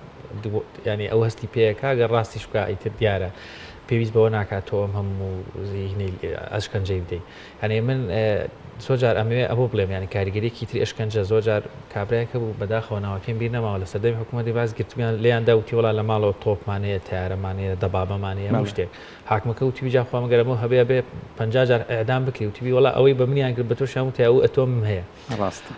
ینی ئەو هەستی پێیەکا گەر ڕاستیش بکا ئیتر دیارە پێویست بەوە ناکات تۆ ئەم هەموو زیهنەی ئەشکەنجەی بدەی یعنی من زۆر جار ئەمەوێ ئەوە بڵێم یعنی کاریگەریەکی تری ئەشکەنجە زۆر جار کابرایەک هەبوو بەداخەوە ناوەکەیم بیر نەماوە لە سەردەمی حکوومەتی باس گرتبوویان لێیان دا وتی وەڵا لە ماڵەوە تۆپمان هەیە تەیارەمان هەیە دەبابەمان هەیە هەموو شتێک حاکمەکە وتیبی جا خوا مەگەر ئەمە هەبێ ئەبێ 50 جار ئیعدام بکرێ وتیبی وەڵا ئەوەی بە منیان کرد بە تۆشیان وتی ئەو ئەتۆمم هەیە ڕاستە.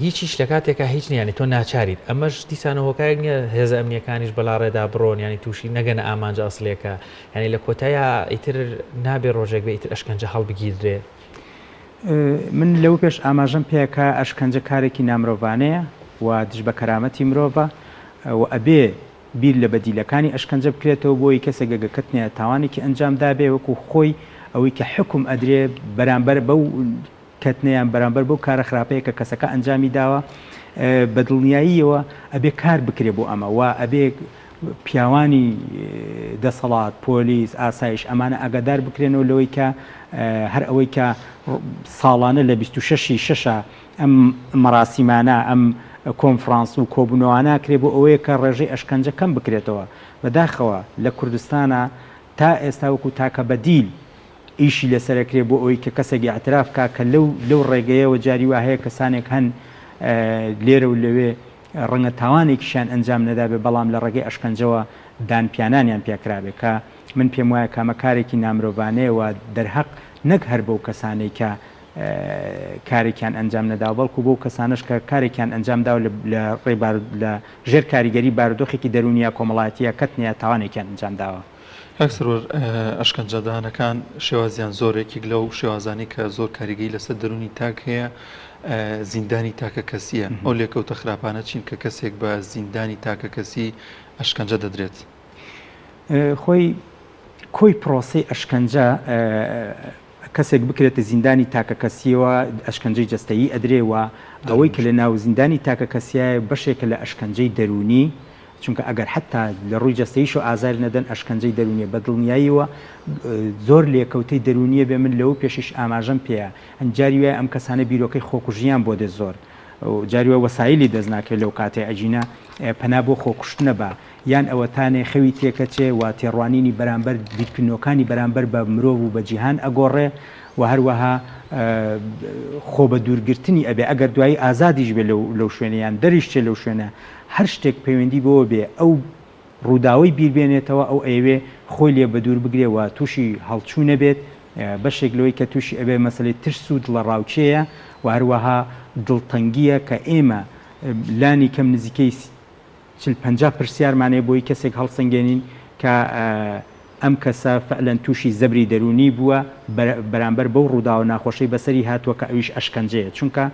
هیچیش لە کاتێکا هیچ نییە یانی تۆ ناچاریت ئەمەش دیسانە هۆکارێک نییە هێزە ئەمنیەکانیش بەلاڕێدا بڕۆن یانی تووشی نەگەنە ئامانجە ئەسڵیەکە یانی لە کۆتاییا ئیتر نابێ ڕۆژێک بێ ئیتر ئەشکەنجە هەڵبگیردرێ. من لەوە پێش ئاماژەم پێ کە ئەشکەنجە کارێکی نامرۆڤانەیە و دژ بە کەرامەتی مرۆڤە و ئەبێ بیر لە بەدیلەکانی ئەشکەنجە بکرێتەوە بۆی کەسێک گەگە کەتنێ تاوانێکی ئەنجام دابێ وەکو خۆی ئەوەی کە حوکم ئەدرێ بەرامبەر بەو کەتنە یان بەرامبەر بەو کارە خراپەیە کە کەسەکە ئەنجامی داوە بە دڵنیاییەوە ئەبێ کار بکرێ بۆ ئەمە و ئەبێ پیاوانی دەسەڵات، پۆلیس، ئاسایش ئەمانە ئاگادار بکرێنەوە لەوەی کە هەر ئەوەی کە ساڵانە لە 26 ی شەشا ئەم مەراسیمانە ئەم کۆنفرانس و کۆبوونەوانە کرێ بۆ ئەوەیە کە ڕێژەی ئەشکەنجە کەم بکرێتەوە بەداخەوە لە کوردستانا تا ئێستا وەکو تاکە بەدیل ئیشی لەسەر ئەکرێ بۆ ئەوەی کە کەسێک ئیعتراف کا کە لەو لەو ڕێگەیەوە جاری وا هەیە کەسانێک هەن لێرە و لەوێ ڕەنگە تاوانێکیشیان ئەنجام نەدابێ بەڵام لە ڕێگەی ئەشکەنجەوە دان پیانانیان پیا کرابێ کە من پێم وایە کە ئەمە کارێکی نامرۆڤانەیە و دەرهەق نەک هەر بەو کەسانەی کە کارێکیان ئەنجام نەداوە بەڵکو بەو کەسانەش کە کارێکیان ئەنجام داوە لە ڕێی لە ژێر کاریگەری بارودۆخێکی دەروونی یا کۆمەڵایەتی یا کەتنە یا تاوانێکیان ئەنجام داوە. کاک سەروەر ئەشکەنجەدانەکان شێوازیان زۆرە، یەکێک لەو شێوازانەی کە زۆر کاریگەری لەسەر دەروونی تاک هەیە زیندانی تاکەکەسییە، ئەو لێکەوتە خراپانە چین کە کەسێک بە زیندانی تاکەکەسی ئەشکەنجە دەدرێت؟ خۆی کۆی پرۆسەی ئەشکەنجە کەسێک بکرێتە زیندانی تاکەکەسییەوە ئەشکەنجەی جەستەیی ئەدرێ و ئەوەی کە لە ناو زیندانی تاکەکەسیایە بەشێکە لە ئەشکەنجەی دەروونی چونکە ئەگەر حەتا لە ڕووی جەستەییشەوە ئازاری نەدەن ئەشکەنجەی دەروونیە بە دڵنیاییەوە زۆر لێکەوتەی دەروونیە بێ من لەوە پێشیش ئاماژەم پێیە جاری وایە ئەم کەسانە بیرۆکەی خۆکوژیان بۆ دێت زۆر جاری وایە وەسایلی دەست ناکەوێت لەو کاتەی ئەگینا پەنا بۆ خۆکوشتنە با یان ئەوەتانێ خەوی تێکەچێ و تێڕوانینی بەرامبەر بیرکردنەوەکانی بەرامبەر بە مرۆڤ و بە جیهان ئەگۆڕێ و هەروەها خۆ بە دوورگرتنی ئەبێ ئەگەر دوایی ئازادیش بێ لەو شوێنە یان دەریش چێ لەو شوێنە هەر شتێک پەیوەندی بەوە بێ ئەو ڕووداوەی بیر بێنێتەوە ئەو ئەیەوێ خۆی لێ بەدوور بگرێ و تووشی هەڵچوو نەبێت بەشێک لەوەی کە تووشی ئەبێ مەسەلەی ترس و دڵەڕاوکێیە و هەروەها دڵتەنگییە کە ئێمە لانی کەم نزیکەی 40 50 پرسیارمان هەیە بۆی کەسێک هەڵسەنگێنین کە ئەم کەسە فعلەن تووشی زەبری دەروونی بووە بەرامبەر بەو ڕووداوە ناخۆشەی بەسەری هاتووە کە ئەویش ئەشکەنجەیە چونکە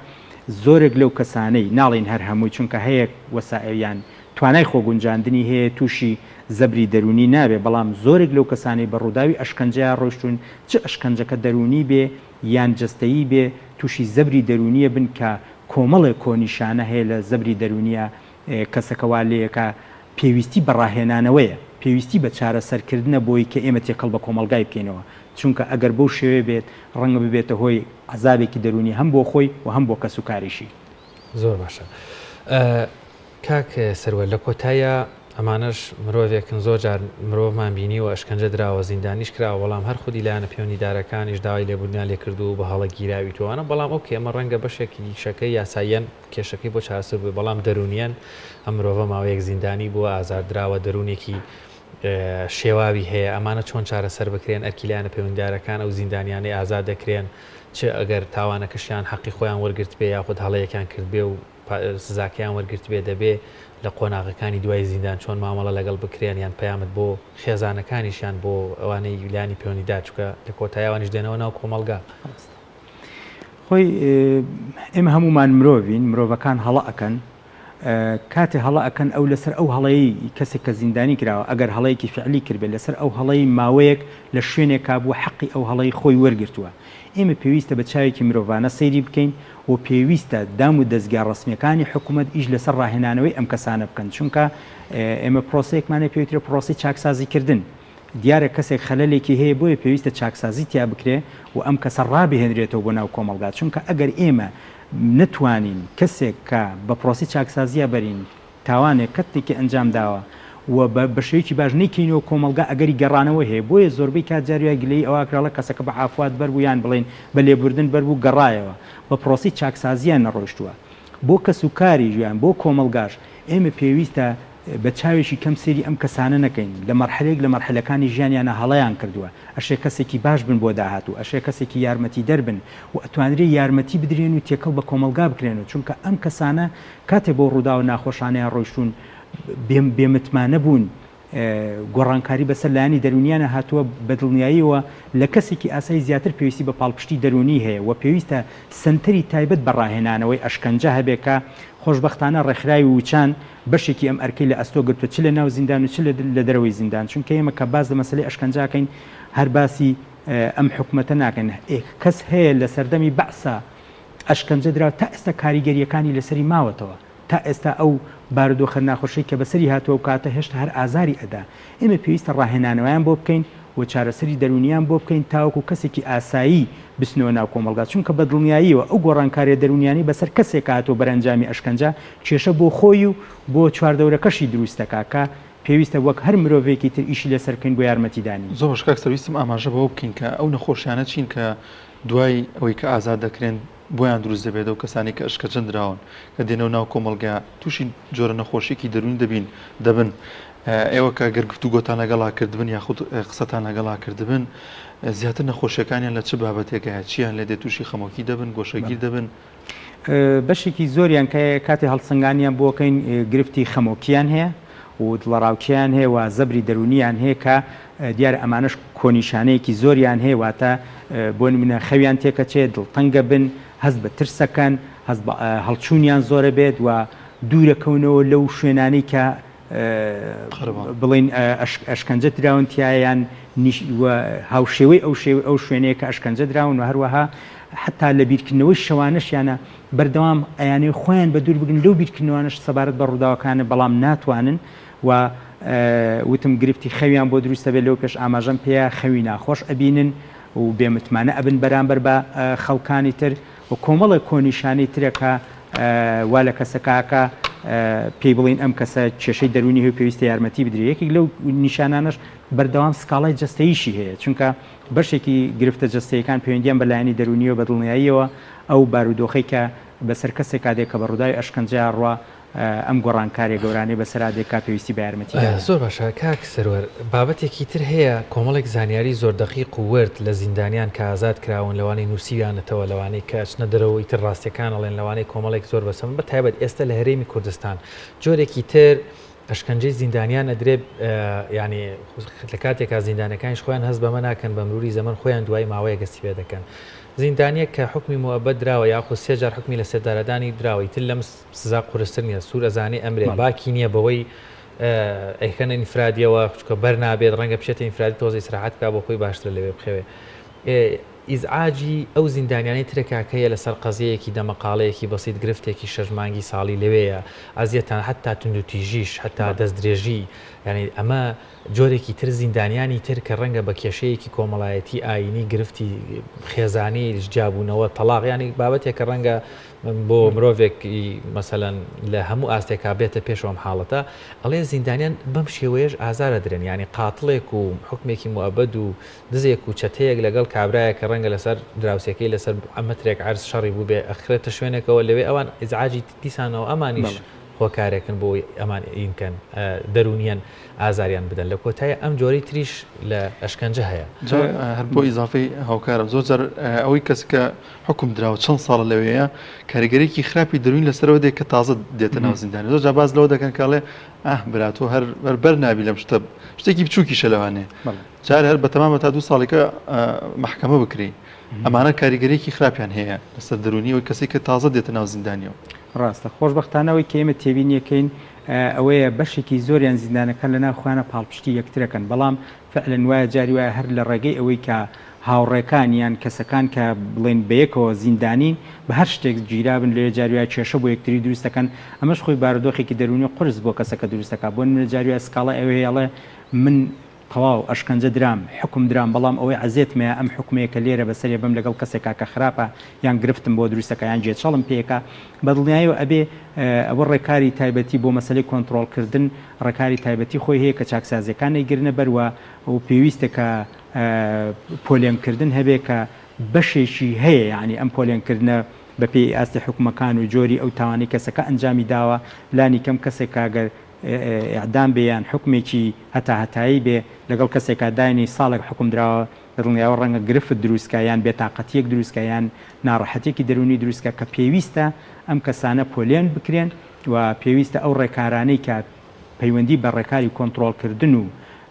زۆرێک لەو کەسانەی ناڵێین هەر هەمووی چونکە هەیە وەسائل یان توانای خۆگونجاندنی هەیە تووشی زەبری دەروونی نابێ بەڵام زۆرێک لەو کەسانەی بە ڕووداوی ئەشکەنجەیا ڕۆیشتوون چ ئەشکەنجەکە دەروونی بێ یان جەستەیی بێ تووشی زەبری دەروونیە بن کە کۆمەڵێک کۆنیشانە هەیە لە زەبری دەروونیە کەسەکە وا لێیەکا پێویستی بە ڕاهێنانەوەیە، پێویستی بە چارەسەرکردنە بۆی کە ئێمە تێکەڵ بە کۆمەڵگای بکەینەوە، چونکە ئەگەر بەو شێوەیە بێت ڕەنگە ببێتە هۆی عەزابێکی دەروونی هەم بۆ خۆی و هەم بۆ کەسوکاریشی. زۆر باشە کاک سەروەر لە کۆتاییا. ئەمانەش مرۆڤێکن زۆر جار مرۆڤمان بینیوە ئەشکەنجە دراوە زیندانیش کراوە بەڵام هەر خودی لایەنە پەیوەندیدارەکانیش داوای لێبوردنیان لێ کردووە و بە هەڵە گیراوی تۆوانە بەڵام ئۆکەی ئەمە ڕەنگە بەشێکی دیکەی یاساییەن کێشەکەی بۆ چارەسەر بووبێ بەڵام دەروونیەن ئەم مرۆڤە ماوەیەک زیندانی بووە ئازار دراوە دەروونێکی شێواوی هەیە ئەمانە چۆن چارەسەر بکرێن ئەرکی لایەنە پەیوەندیدارەکان ئەو زیندانیانەی ئازاد دەکرێن چ ئەگەر تاوانەکەشیان حەقی خۆیان وەرگرتبێ یاخود هەڵەیەکیان کردبێ و سزاکەیان وەرگرتبێ دەبێ لە قۆناغەکانی دوای زیندان چۆن مامەڵە لەگەڵ بکرێن یان پەیامت بۆ خێزانەکانیشیان بۆ ئەوانەی لایەنی پەیوەندیدار چونکە لە کۆتایی ئەوانیش دێنەوە ناو کۆمەڵگا. خۆی ئێمە هەموومان مرۆڤین، مرۆڤەکان هەڵە ئەکەن، کاتێ هەڵە ئەکەن ئەو لەسەر ئەو هەڵەیەی کەسێک کە زیندانی کراوە ئەگەر هەڵەیەکی فعلی کردبێت لەسەر ئەو هەڵەی ماوەیەک لە شوێنێکا بووە حەقی ئەو هەڵەی خۆی وەرگرتووە ئێمە پێویستە بە چاوێکی مرۆڤانە سەیری بکەین و پێویستە دام و دەزگا ڕەسمیەکانی حکومەت ئیش لەسەر ڕاهێنانەوەی ئەم کەسانە بکەن چونکە ئێمە پرۆسەیەکمان هەیە پێوترێ پرۆسەی چاکسازی کردن دیارە کەسێک خەلەلێکی هەیە بۆیە پێویستە چاکسازی تیا بکرێ و ئەم کەسە ڕابهێنرێتەوە بۆ ناو کۆمەڵگا چونکە ئەگەر ئێمە نەتوانین کەسێک کە بە پرۆسەی چاکسازییا بەرین تاوانێک کەتنێکی ئەنجام داوە و بە بە شێوەیەکی باش نەیکەینەوە کۆمەڵگا ئەگەری گەڕانەوەی هەیە بۆیە زۆربەی کات جاری وایە گلەیی ئەوە ئەکرێ ئەڵێ کەسەکە بە عافوات بەر بوو یان بڵێین بە لێبوردن بەر بوو گەڕایەوە بە پرۆسەی چاکسازییان نەڕۆیشتووە بۆ کەس و کاریش یان بۆ کۆمەڵگاش ئێمە پێویستە بە چاوێکی کەم سەیری ئەم کەسانە نەکەین لە مەرحەلەیەک لە مەرحەلەکانی ژیانیانا هەڵەیان کردووە ئەشێ کەسێکی باش بن بۆ داهاتوو ئەشێ کەسێکی یارمەتیدەر بن و ئەتوانرێ یارمەتی بدرێن و تێکەڵ بە کۆمەڵگا بکرێن و چونکە ئەم کەسانە کاتێ بەو ڕووداوە ناخۆشانەیا ڕۆیشتوون بێ بێ متمانە بوون گۆڕانکاری بەسەر لایەنی دەروونیانە هاتووە بە دڵنیاییەوە لە کەسێکی ئاسایی زیاتر پێویستی بە پاڵپشتی دەروونی هەیە و پێویستە سەنتەری تایبەت بە ڕاهێنانەوەی ئەشکەنجە هەبێ کە خۆشبەختانە ڕێکخراوی وچان بەشێکی ئەم ئەرکەی لە ئەستۆ گرتووە چ لە ناو زیندان و چ لە دەرەوەی زیندان چونکە ئێمە کە باس لە مەسەلەی ئەشکەنجە ئەکەین هەر باسی ئەم حکومەتە ناکەین کەس هەیە لە سەردەمی بەعسا ئەشکەنجە درا تا ئێستا کاریگەرییەکانی لەسەری ماوەتەوە، تا ئێستا ئەو بارودۆخە ناخۆشەی کە بەسەری هاتووە ئەو کاتە هێشتا هەر ئازاری ئەدا. ئێمە پێویستە ڕاهێنانەوەیان بۆ بکەین و چارەسەری دەروونییان بۆ بکەین تاوەکو کەسێکی ئاسایی بچنەوە ناو کۆمەڵگا، چونکە بە دڵنیاییەوە ئەو گۆڕانکارییە دەروونیانەی بەسەر کەسێکا هاتووە بەرئەنجامی ئەشکەنجە کێشە بۆ خۆی و بۆ چواردەورەکەشی دروست دەکا کە پێویستە وەک هەر مرۆڤێکی تر ئیشی لەسەر بکەین بۆ یارمەتیدانی. زۆر باشە کاک سەر ویستم ئاماژە بەوە بکەین کە ئەو نەخۆشیانە چین کە دوای ئەوەی کە ئازاد دەکرێن بۆیان دروست دەبێت ئەو کەسانەی کە ئەشکەنجە دراون کە دێنەوە ناو کۆمەڵگا تووشی جۆرە نەخۆشیەکی دەروونی دەبین دەبن ئێوە کە گەر گفتوگۆتان لەگەڵا کردبن یاخود قسەتان لەگەڵا کردبن زیاتر نەخۆشیەکانیان لە چ بابەتێکایە چیان لێ دێت تووشی خەمۆکی دەبن گۆشەگیر دەبن؟ بەشێکی زۆریان کە کاتی هەڵسەنگانیان بۆکەین گرفتی خەمۆکیان هەیە و دڵەڕاوکێیان هەیە و زەبری دەروونیان هەیە کە دیارە ئەمانەش کۆنیشانەیەکی زۆریان هەیە واتە بۆ نمونە خەویان تێکەچێت دڵتەنگە بن هەست بە ترسەکەن هەست بە هەڵچوونیان زۆرە بێت و دوورەکەونەوە لەو شوێنانەی کە بڵین ئەشکەنجە دراون تیایان هاوشێوەی ئەو شێوەی ئەو شوێنەیە کە ئەشکەنجە دراون و هەروەها حتا لە بیرکردنەوەی شەوانەشیانە بەردەوام ئەیانەوێ خۆیان بە دوور بگرن لەو بیرکردنەوانەش سەبارەت بە ڕووداوەکانە بەڵام ناتوانن و وتم گرفتی خەویان بۆ دروست ئەبێت لەو پێش ئاماژەم پێیا خەوی ناخۆش ئەبینن و بێ متمانە ئەبن بەرامبەر بە خەڵکانی تر و کۆمەڵێک کۆنیشانەی ترە کە وا لە کەسەکە ئەکا پێی بڵێین ئەم کەسە کێشەی دەروونی هەیە و پێویستە یارمەتی بدرێت یەکێک لەو نیشانانەش بەردەوام سکاڵای جەستەییشی هەیە چونکە بەشێکی گرفتە جەستەیەکان پەیوەندیان بە لایەنی دەروونیەوە بە دڵنیاییەوە ئەو بارودۆخەی کە بەسەر کەسێکا دێت کە بە ڕووداوی ئەشکەنجەیا ڕوا ئەم گۆڕانکاریە گەورانەی بەسەرا دێت کا پێویستی بە یارمەتیدانە. زۆر باشە کاک سەروەر بابەتێکی تر هەیە کۆمەڵێک زانیاری زۆر دەقیق و ورد لە زیندانیان کە ئازاد کراون لەوانەی نووسیویانەتەوە لەوانەی کە ئەچنە دەرەوە ئیتر ڕاستیەکان ئەڵێن لەوانەی کۆمەڵێک زۆر بەسەمە بە تایبەت ئێستا لە هەرێمی کوردستان جۆرێکی تر ئەشکەنجەی زیندانیان ئەدرێ یانی لە کاتێکا زیندانەکانیش خۆیان هەست بەمە ناکەن بە مروری زەمەن خۆیان دوای ماوەیەک هەستی پێ دەکەن زیندانیەک کە حوکمی موئەبەد دراوە یاخود سێ جار حوکمی لە سێدارەدانی دراوە ئیتر لەم سزا قورستر نییە سوور ئەزانێ ئەمرێ باکی نییە بەوەی ئەیخەنە ئینفرادیەوە چونکە بەر نابێت ڕەنگە بچێتە ئینفرادی تۆزێ ئیسراحەت بکا بۆ خۆی باشترە لەوێ بخەوێ ئیزعاجی ئەو زیندانیانەی ترە کاک هەیە لەسەر قەزیەیەکی دەمەقاڵەیەکی بەسیت گرفتێکی شەش مانگی ساڵی لەوێیە ئەزیەتان حەتا توندوتیژیش حەتا دەستدرێژی یانی ئەمە جۆرێکی تر زیندانیانی تر کە ڕەنگە بە کێشەیەکی کۆمەڵایەتی ئایینی گرفتی خێزانی جیابوونەوە تەڵاق یانی بابەتێک کە ڕەنگە. بۆ مرۆڤێک مەسەلەن لە هەموو ئاستێکا بێتە پێشەوە ئەم حاڵەتە ئەڵێ زیندانیان بەم شێوەیەش ئازار ئەدرێن یانی قاتڵێک و حوکمێکی موئەبەد و دزێک و چەتەیەک لەگەڵ کابرایەک کە ڕەنگە لەسەر دراوسێکەی لەسەر مەترێک عەرز شەڕی بووبێ ئەخرێتە شوێنێکەوە لەوێ ئەوان ئیزعاجی دیسانەوە ئەمانیش هۆکارێکن بۆ ئەمان ئینکەن دەروونیەن ئازاریان بدەن لە کۆتای ئەم جۆرەی تریش لە ئەشکەنجە هەیە. جا هەر بۆ ئیزافەی هاوکارم زۆر جار ئەوەی کەس کە حوکم دراوە چەند ساڵە لەوێیە کاریگەریی خراپی دەروونی لەسەرەوە دێت کە تازە دێتە ناو زیندانی زۆر جار باس لەوە دەکەن کە ئەڵێ ئاه برا تۆ هەر هەر بەر نابی لەم شتە شتێکی بچووکیشە لەوانەیە جار هەر بەتەمامە تا دوو ساڵێکە مەحکەمە بکری ئەمانە کاریگەریی خراپیان هەیە لەسەر دەروونی ئەوی کەسێک کە تازە دێتە ناو زیندانیەوە. ڕاستە. خۆشبەختانە ئەوەی کە ئێمە تێبینیەکەین ئەوەیە بەشێکی زۆریان زیندانەکان لەناو خۆیانا پاڵپشتی یەکترەکەن بەڵام فعلەن وایە جاری وایە هەر لە ڕێگەی ئەوەی کە هاوڕێکان یان کەسەکان کە بڵێین بەیەکەوە زیندانین بە هەر شتێک گیرابن لەوێ جاری وایە کێشە بۆ یەکتری دروست دەکەن ئەمەش خۆی بارودۆخێکی دەروونی قورس بۆ کەسەکە دروست دەکات بۆ نمونە جاری وایە سکاڵای ئەوەی هەیە ئەڵێ من تەواو ئەشکەنجە درام، حوکم درام، بەڵام ئەوەی عەزێتمەیە ئەم حوکمەیە کە لێرە بەسەرێ بم لەگەڵ کەسێکا کە خراپە یان گرفتم بۆ دروست ئەکا یان گێچەڵم پێ ئەکا، بە دڵنیایەوە ئەبێ ئەوە ڕێکاری تایبەتی بۆ مەسەلەی کۆنتڕۆڵ کردن ڕێکاری تایبەتی خۆی هەیە کە چاکسازیەکان ئەیگرنە بەر و و پێویستە کە پۆلێن کردن هەبێ کە بەشێکی هەیە یانی ئەم پۆلێن کردنە بە پێی ئاستی حوکمەکان و جۆری ئەو تاوانەی کەسەکە ئەنجامی داوە لانی کەم کەسێک کە گەر ئیعدام بێ یان حوکمێکی هەتاهەتایی بێ لەگەڵ کەسێکا داینی ساڵێک حوکم دراوە دڵنیاوە ڕەنگە گرفت دروست کا یان بێتاقەتیەک دروست کا یان ناڕەحەتیەکی دەروونی دروست کا کە پێویستە ئەم کەسانە پۆلێن بکرێن و پێویستە ئەو ڕێکارانەی کە پەیوەندی بە ڕێکاری کۆنتڕۆڵ کردن و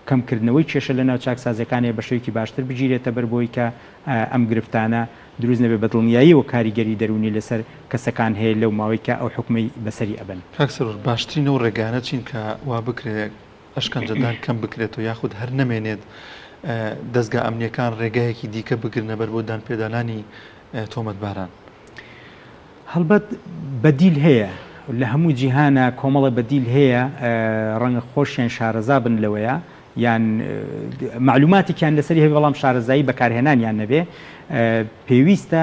کەم کردنەوەی کێشە لە ناو چاکسازیەکان هەیە بە شێوەیەکی باشتر بگیرێتە بەر بۆی کە ئەم گرفتانە دروست نەبێت بە دڵنیاییەوە کاریگەری دەروونی لەسەر کەسەکان هەیە لەو ماوەی کە ئەو حوکمەی بەسەری ئەبەن. کاک سرور باشترین ئەو ڕێگایانە چین کە وا بکرێ ئەشکەنجەدان کەم بکرێتەوە یاخود هەر نەمێنێت دەزگا ئەمنیەکان ڕێگایەکی دیکە بگرنە بەر بۆ دانپێدانانی تۆمەتباران؟ هەڵبەت بەدیل هەیە، لە هەموو جیهانا کۆمەڵێ بەدیل هەیە ڕەنگە خۆشیان شارەزا بن لەوەیا یان مەعلوماتێکیان لەسەری هەبێ بەڵام شارەزایی بەکارهێنانیان نەبێ پێویستە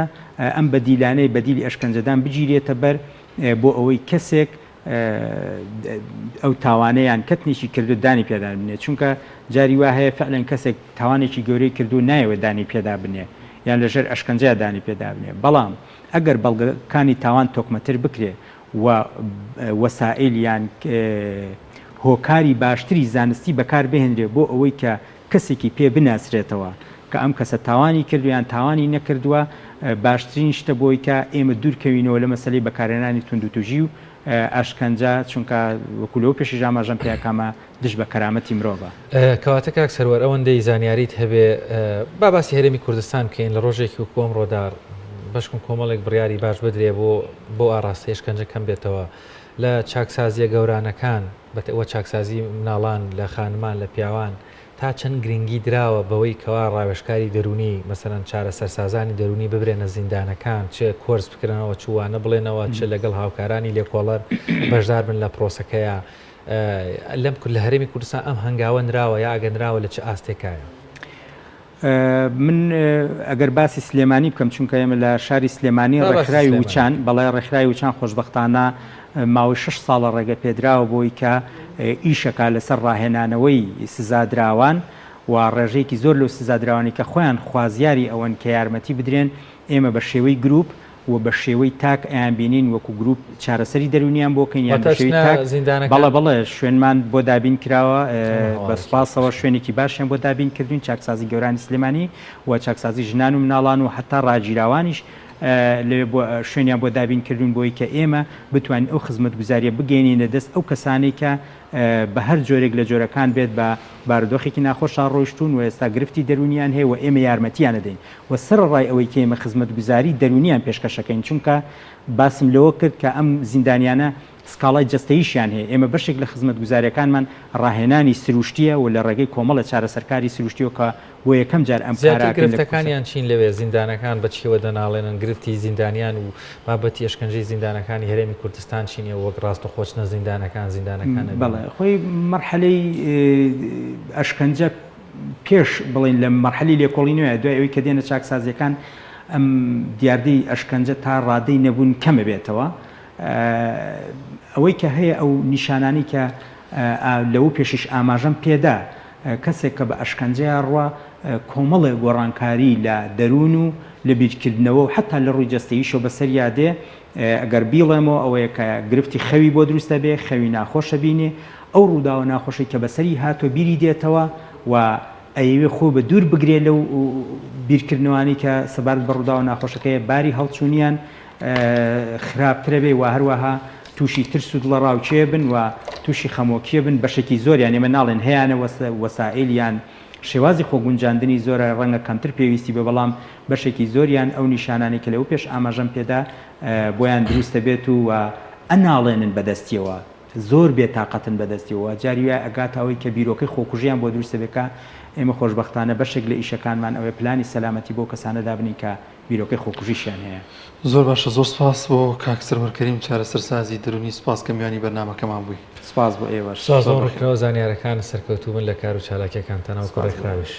ئەم بەدیلانەی بەدیلی ئەشکەنجەدان بگیرێتە بەر بۆ ئەوەی کەسێک ئەو تاوانە یان کەتنێکی کردو دانی پێدا بنێ چونکە جاری وا هەیە فعلەن کەسێک تاوانێکی گەورەی کردو نایەوێت دانی پێدا بنێ یان لەژێر ئەشکەنجەیا دانی پێدا بنێ بەڵام ئەگەر بەڵگەکانی تاوان تۆکمەتر بکرێ و وەسائیل یان هۆکاری باشتری زانستی بەکار بهێنرێ بۆ ئەوەی کە کەسێکی پێ بناسرێتەوە کە ئەم کەسە تاوانی کردوە یان تاوانی نەکردوە باشترین شتە بۆی کە ئێمە دوور کەوینەوە لە مەسەلەی بەکارهێنانی توندوتوژی و ئەشکەنجە چونکە وەکو لەوە پێشیش ئاماژەم پێ کامە دژ بە کەرامەتی مرۆڤە. کەواتە کاک سەروەر ئەوەندەی زانیاریت هەبێ با باسی هەرێمی کوردستان بکەین لە ڕۆژێکی وەکو ئەمڕۆدا بەشکم کۆمەڵێک بڕیاری باش بدرێ بۆ بۆ ئاڕاستەی ئەشکەنجە کەم بێتەوە لە چاکسازیە گەورانەکان وە چاکسازی مناڵان لە خانمان لە پیاوان تا چەند گرنگی دراوە بەوەی کەوا ڕاوێژکاری دەروونی مەسەلەن چارەسەرسازانی دەروونی ببرێنە زیندانەکان چ کۆرس بکرێنەوە چ وانە بڵێنەوە چ لەگەڵ هاوکارانی لێکۆڵەر بەشدار بن لە پرۆسەکەیا لەم لە هەرێمی کوردستان ئەم هەنگاوە نراوە یا ئەگەر نراوە لە چ ئاستێکایە؟ من ئەگەر باسی سلێمانی بکەم چونکە ئێمە لە شاری سلێمانی ڕێکخراوی وچان بەڵێ ڕێکخراوی وچان خۆشبەختانە ماوەی شەش ساڵە ڕێگە پێدراوە بۆی کە ئیشەکە لەسەر ڕاهێنانەوەی سزادراوان و ڕێژەیەکی زۆر لەو سزادراوانی کە خۆیان خوازیاری ئەوەن کە یارمەتی بدرێن ئێمە بە شێوەی گروپ و بە شێوەی تاک ئەیانبینین وەکو گروپ چارەسەری دەروونیان بۆ کەین یان بە شێوەی تاک بەڵێ بەڵێ شوێنمان بۆ دابین کراوە بە سوپاسەوە شوێنێکی باشیان بۆ دابین کردوین چاکسازی گەورانی سلێمانی و چاکسازی ژنان و مناڵان و حتا ڕاگیراوانیش لەوێ بۆ شوێنیان بۆ دابین کردوین بۆی کە ئێمە بتوانین ئەو خزمەتگوزاریە بگەینینە دەست ئەو کەسانەی کە بە هەر جۆرێک لە جۆرەکان بێت بە بارودۆخێکی ناخۆشا ڕۆیشتوون و ئێستا گرفتی دەروونیان هەیە و ئێمە یارمەتیان ئەدەین و سەرەڕای ئەوەی کە ئێمە خزمەتگوزاری دەروونیان پێشکەش ئەکەین چونکە باسم لەوە کرد کە ئەم زیندانیانە سکاڵای جەستەییشیان هەیە ئێمە بەشێک لە خزمەتگوزاریەکانمان ڕاهێنانی سروشتیە و لە ڕێگەی کۆمەڵێ چارەسەرکاری سروشتیەوە کە بۆ یەکەم جار ئەم کارە زیاتر ئەکەین لە کوردستان. گرفتەکانیان چین لەوێ؟ زیندانەکان بە چیەوە دەناڵێنن؟ گرفتی زیندانیان و بابەتی ئەشکەنجەی زیندانەکانی هەرێمی کوردستان چین؟ ئێوە وەک ڕاستەوخۆ چنە زیندانەکان، زیندانەکان ئەبینن. بەڵێ خۆی مەرحەلەی ئەشکەنجە پێش بڵێین لە مەرحەلی لێکۆڵینەوەیە دوای ئەوەی کە دێنە چاکسازیەکان. ئەم دیاردەی ئەشکەنجە تا ڕادەی نەبوون کەمە بێتەوە. ئەوەی کە هەیە ئەو نیشانانەی کە لەوە پێشیش ئاماژەم پێدا، کەسێک کە بە ئەشکەنجەیا ڕوا کۆمەڵێ گۆڕانکاری لە دەروون و لە بیرکردنەوە و حەتا لە ڕووی جەستەییشەوە بەسەریا دێ، ئەگەر بیڵێمەوە ئەوەیە کە گرفتی خەوی بۆ دروست ئەبێ، خەوی ناخۆش ئەبینێ، ئەو ڕووداوە ناخۆشەی کە بەسەری هاتووە بیری دێتەوە و ئەیەوێ خۆی بە دوور بگرێ لەو بیرکردنەوانەی کە سەبارەت بە ڕووداوە ناخۆشەکەیە، باری هەڵچوونیان خراپترەبێ و هەروەها تووشی ترس و دڵەڕاوکێ بن و تووشی خەمۆکیە بن، بەشێکی زۆریان، ئێمە ناڵێن هەیانە وەسائیل یان شێوازی خۆگونجاندنی زۆرە ڕەنگە کەمتر پێویستی بێ، بەڵام بەشێکی زۆریان ئەو نیشانانەی کە لەوە پێش ئاماژەم پێدا بۆیان دروست دەبێت و ئەناڵێنن بەدەستیەوە، زۆر بێ تاقەتن بەدەستیەوە، جاری وایە ئەگاتە ئەوەی کە بیرۆکەی خۆکوژیان بۆ دروست دەبێت کە ئێمە خۆشبەختانە بەشێک لە ئیشەکانمان ئەوەیە پلانی سەلامەتی بۆ کەسانە دابنین کە بیرۆکەی خۆکوژیشیان هەیە. زۆر باشە زۆر سپاس بۆ کاک سەروەر کەریم چارەسەرسازی دەرونی سپاس کە میوانی بەرنامەکەمان بووی. سپاس بۆ ئێوەش. سپاس بۆ ڕوونکردنەوە زانیارەکانت سەرکەوتوو بن لە کار و چالاکیەکانتان وەکو ڕێکخراویش.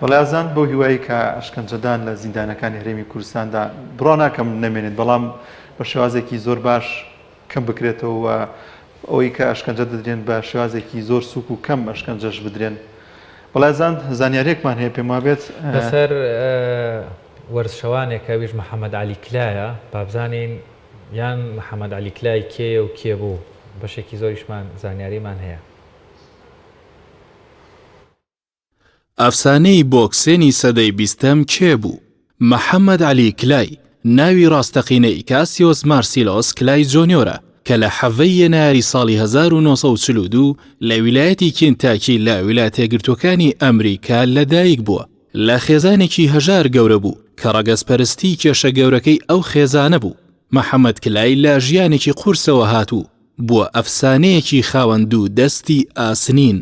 بەڵێ ئازیزان بەو هیوایەی کە ئەشکەنجەدان لە زیندانەکانی هەرێمی کوردستاندا بڕوا ناکەم نەمێنێت بەڵام بە شێوازێکی زۆر باش کەم بکرێتەوە و ئەوەی کە ئەشکەنجە دەدرێن بە شێوازێکی زۆر سووک و کەم ئەشکەنجەش بدرێن. بەڵێ ئازیزان زانیاریەکمان هەیە پێم وابێت. لەسەر وەرزشەوانێک ئەویش محەمەد عەلی کلایە بابزانین یان محەمەد عەلی کلای کێیە و کێ بوو بەشێکی زۆریشمان زانیاریمان هەیە. ئەفسانەی بۆکسێنی سەدەی بیستەم کێ بوو؟ محەمەد عەلی کلای، ناوی ڕاستەقینەی کاسیۆس مارسیلۆس کلای جۆنیۆرە، کە لە حەڤە ی یەنایەری ساڵی 1942 لە ویلایەتی کینتاکی لە ویلایەتەیەکگرتووەکانی ئەمریکا لەدایک بووە. لە خێزانێکی هەژار گەورە بوو، کە ڕەگەزپەرستی کێشە گەورەکەی ئەو خێزانە بوو. محەمەد کلای لە ژیانێکی قورسەوە هات و بووە ئەفسانەیەکی خاوەن دوو دەستی ئاسنین.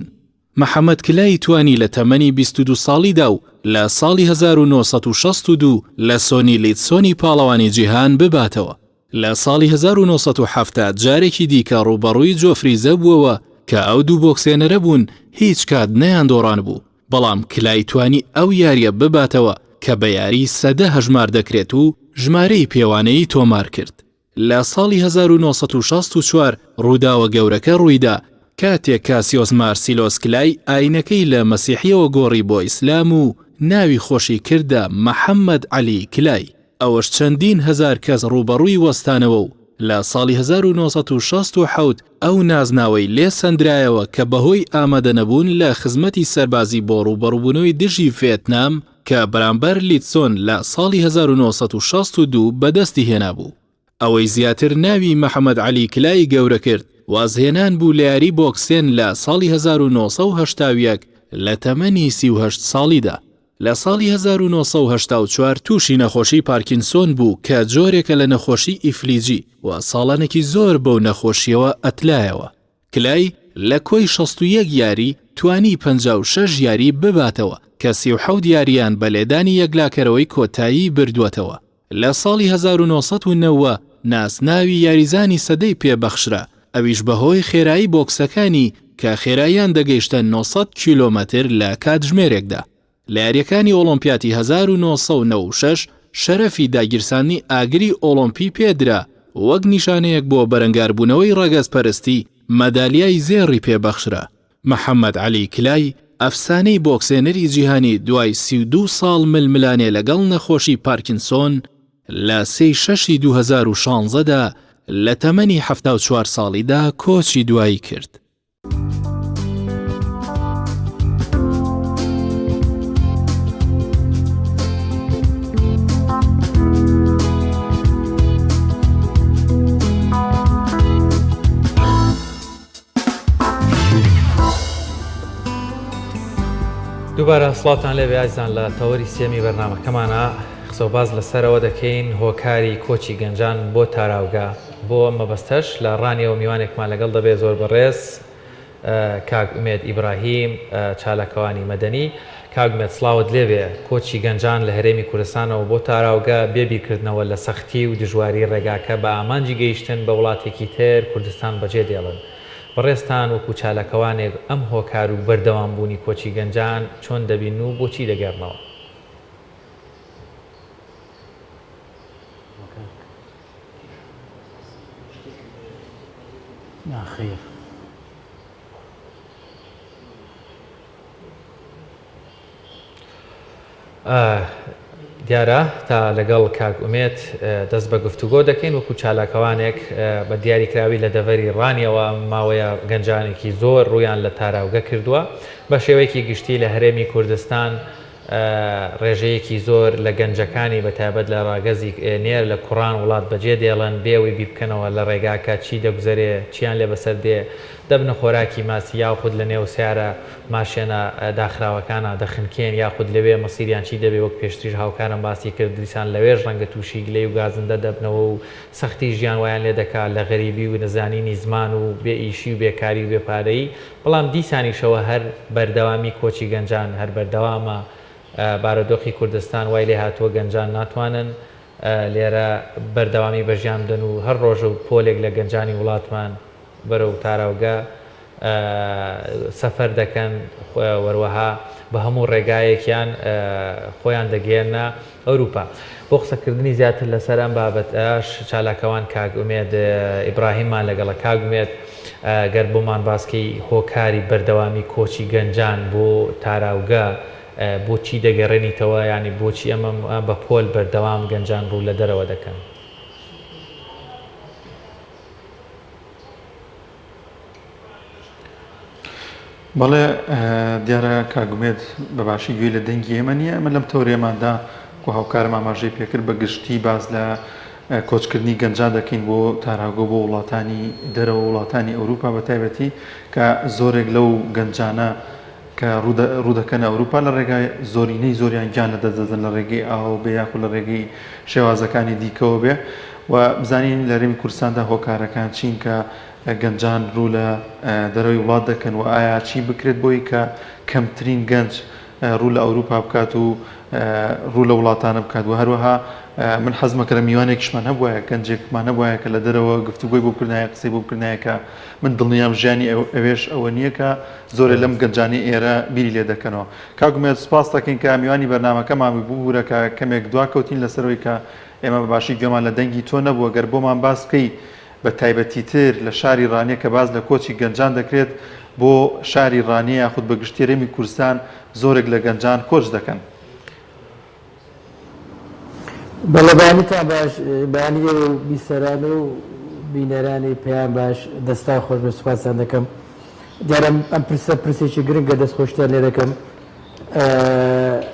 محەمەد کلای توانی لە تەمەنی 22 ساڵیدا و لە ساڵی 1962 لە سۆنی لیتسۆنی پاڵەوانی جیهان بباتەوە. لە ساڵی 1970 جارێکی دیکە ڕووبەڕووی جۆ فریزە بووەوە کە ئەو دوو بۆکسێنەرە بوون هیچ کات نەیاندۆڕانبوو، بەڵام کلای توانی ئەو یارییە بباتەوە کە بە یاری سەدە هەژمار دەکرێت و ژمارەی پێوانەیی تۆمار کرد. لە ساڵی 1964 ڕووداوە گەورەکە ڕوویدا کاتێک کاسیۆس مارسیلۆس کلای ئاینەکەی لە مەسیحیەوە گۆڕی بۆ ئیسلام و ناوی خۆشی کردە محەمەد عەلی کلای، ئەوەش چەندین هەزار کەس ڕووبەڕووی وەستانەوە و لە ساڵی 1967 ئەو نازناوەی لێ سەندرایەوە کە بەهۆی ئامادەنەبوون لە خزمەتی سەربازی بۆ ڕووبەڕووبوونەوەی دژی ڤێتنام کە بەرامبەر لیتسۆن لە ساڵی 1962 بەدەستی هێنابوو. ئەوەی زیاتر ناوی محەمەد عەلی کلای گەورە کرد، وازهێنان بوو لە یاری بۆکسێن لە ساڵی 1981 لە تەمەنی 38 ساڵیدا. لە ساڵی 1984 تووشی نەخۆشی پارکینسۆن بوو کە جۆرێکە لە نەخۆشی ئیفلیجی و ساڵانێکی زۆر بەو نەخۆشییەوە ئەتلایەوە. کلای لە کۆی 61 یاری توانی 56 یاری بباتەوە کە 37 یارییان بە لێدانی یەکلاکەرەوەی کۆتایی بردووەتەوە. لە ساڵی 1990 ناسناوی یاریزانی سەدەی پێ بەخشرا، ئەویش بەهۆی خێرایی بۆکسەکانی کە خێراییان دەگەیشتە 900 کیلۆمەتر لە کاتژمێرێکدا. لە یارییەکانی ئۆڵۆمپیاتی 1996 شەرەفی داگیرساندنی ئاگری ئۆڵۆمپی پێ درا، وەک نیشانەیەک بۆ بەرەنگاربوونەوەی ڕەگەزپەرستی مەدالیای زێڕی پێ بەخشرا. محەمەد عەلی کلای، ئەفسانەی بۆکسێنەری جیهانی دوای 32 ساڵ ململانێ لەگەڵ نەخۆشی پارکینسۆن، لە سێی شەشی 2016 دا لە تەمەنی 74 ساڵیدا کۆچی دوایی کرد. دووبارە سڵاوتان لێبێ ئازیزان لە تەوەری سێمی بەرنامەکەمانە قسە و باس لەسەرەوە دەکەین هۆکاری کۆچی گەنجان بۆ تاراوگە بۆ ئەم مەبەستەش لە ڕانیەوە میوانێکمان لەگەڵ دەبێت زۆر بەڕێز کاک ئومێد ئیبراهیم چالاکەوانی مەدەنی کاک ئومێد سڵاوت لێبێ کۆچی گەنجان لە هەرێمی کوردستانەوە بۆ تاراوگە بێ بیرکردنەوە لە سەختی و دژواری ڕێگاکە بە ئامانجی گەیشتن بە وڵاتێکی تر کوردستان بەجێ دێڵن بەڕێزتان وەکو چالاکەوانێک ئەم هۆکار و بەردەوام بوونی کۆچی گەنجان چۆن دەبینن و بۆچی دەگێڕنەوە؟ ناخێر. دیارە تا لەگەڵ کاک ئومێد دەست بە گفتوگۆ دەکەین وەکو چالاکەوانێک بە دیاریکراوی لە دەڤەری ڕانیەوە ماوەیە گەنجانێکی زۆر ڕوویان لە تاراوگە کردووە بە شێوەیەکی گشتی لە هەرێمی کوردستان ڕێژەیەکی زۆر لە گەنجەکانی بە تایبەت لە ڕەگەزی نێر لە کوڕان وڵات بەجێ دێڵن بێ ئەوەی بیر بکەنەوە لە ڕێگاکە چی دەگوزەرێ چیان لێ بەسەر دێ دەبنە خۆراکی ماسی یاخود لە نێو سەیارە ماشێنە داخراوەکانا دەخنکێن یاخود لەوێ مەسیریان چی دەبێ وەک پێشتریش هاوکارم باسی کرد دیسان لەوێش ڕەنگە تووشی گلەی و گازندە دەبنەوە و سەختی ژیان وایان لێ دەکا لە غەریبی و نەزانینی زمان و بێ ئیشی و بێکاری و بێ پارەیی بەڵام دیسانیشەوە هەر بەردەوامی کۆچی گەنجان هەر بەردەوامە بارودۆخی کوردستان وای لێ هاتووە گەنجان ناتوانن لێرە بەردەوامی بە ژیان بدەن و هەر ڕۆژە و پۆلێک لە گەنجانی وڵاتمان بەرەو تاراوگە سەفەر دەکەن وەروەها بە هەموو ڕێگایەکیان خۆیان دەگەیەننە ئەوروپا. بۆ قسەکردنی زیاتر لەسەر ئەم بابەتەش چالاکەوان کاک ئومێد ئیبراهیممان لەگەڵە. کاک ئومێد گەر بۆمان باس کەی هۆکاری بەردەوامی کۆچی گەنجان بۆ تاراوگە بۆچی دەگەڕێنیتەوە یانی بۆچی ئەمە بە پۆل بەردەوام گەنجان ڕوو لە دەرەوە دەکەن؟ بەڵێ دیارە کاک ئومێد بە باشی گوێی لە دەنگی ئێمە نییە ئەمە لەم تەورێماندا کو هاوکارم ئاماژەی پێکرد بە گشتی باس لە کۆچکردنی گەنجان دەکەین بۆ تاراگۆ بۆ وڵاتانی دەرەوە وڵاتانی ئەوروپا بە تایبەتی کە زۆرێک لەو گەنجانە کە ڕوودەکەنە ئەوروپا لە ڕێگای زۆرینەی زۆریان گیان لە دەست دەدەن لە ڕێگەی ئاوەوە بێ یاخود لە ڕێگەی شێوازەکانی دیکەوە بێ و بزانین لە هەرێمی کوردستاندا هۆکارەکان چین کە گەنجان ڕوو لە دەرەوەی وڵات دەکەن و ئایا چی بکرێت بۆی کە کەمترین گەنج ڕوو لە ئەوروپا بکات و ڕوو لە وڵاتانە بکات و هەروەها من حەزمەکە لە میوانێکیشمان هەبوایە گەنجێکمان هەبوایە کە لە دەرەوە گفتوگۆی بۆ بکردایە قسەی بۆ بکردایە کە من دڵنیام ژیانی ئەوێش ئەوە نییە کە زۆرێ لەم گەنجانەی ئێرە بیری لێ دەکەنەوە. کاک ئومێد سوپاست دەکەین کە میوانی بەرنامەکەمان بووی، ببورە کە کەمێک دوا کەوتین لەسەرەوەی کە ئێمە بە باشی گوێمان لە دەنگی تۆ نەبوو، گەر بۆمان باس بکەی بە تایبەتیتر لە شاری ڕانیە کە باس لە کۆچی گەنجان دەکرێت بۆ شاری ڕانیە یاخود بە گشتی هەرێمی کوردستان زۆرێک لە گەنجان کۆچ دەکەن. بەڵێ بەیانیتان باش بەیانی ئێوە و بیسەران و بینەرانی پەیام باش دەستان خۆش بێت سوپاستان دەکەم دیارە ئەم پرسە پرسێکی گرنگە دەست خۆشتیان لێ دەکەم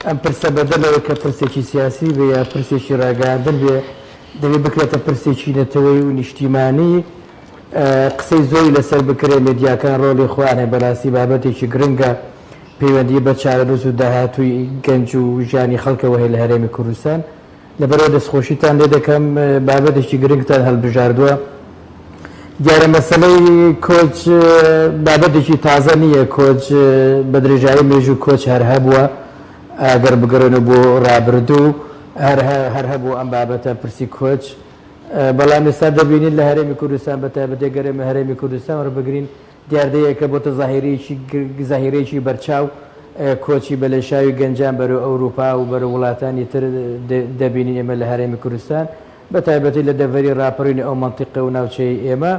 ئەم پرسە بەدەر لەوەی کە پرسێکی سیاسی بێ یا پرسێکی ڕاگەیاندن بێ دەبێ بکرێتە پرسێکی نەتەوەی و نیشتیمانی قسەی زۆری لەسەر بکرێ مێدیاکان ڕۆڵی خۆیان هەیە بەڕاستی بابەتێکی گرنگە پەیوەندی بە چارەنووس و داهاتووی گەنج و ژیانی خەڵکەوە هەیە لە هەرێمی کوردستان، لەبەرئەوە دەستخۆشیتان لێ دەکەم، بابەتێکی گرنگتان هەڵبژاردووە. دیارە مەسەلەی کۆچ بابەتێکی تازە نییە، کۆچ بە درێژایی مێژوو کۆچ هەر هەبووە، ئەگەر بگەڕێنەوە بۆ ڕابردوو هەر هەبوو ئەم بابەتە پرسی کۆچ، بەڵام ئێستا دەبینین لە هەرێمی کوردستان بە تایبەتی گەر ئێمە هەرێمی کوردستان وەربگرین دیاردەیەکە بۆتە زاهیرەیەکی زاهیرەیەکی بەرچاو، کۆچی بەلێشاوی گەنجان بەرەو ئەوروپا و بەرەو وڵاتانی تر دەبینین ئێمە لە هەرێمی کوردستان بە تایبەتی لە دەڤەری ڕاپەڕین و ئەو مەنتیقە و ناوچەیەی ئێمە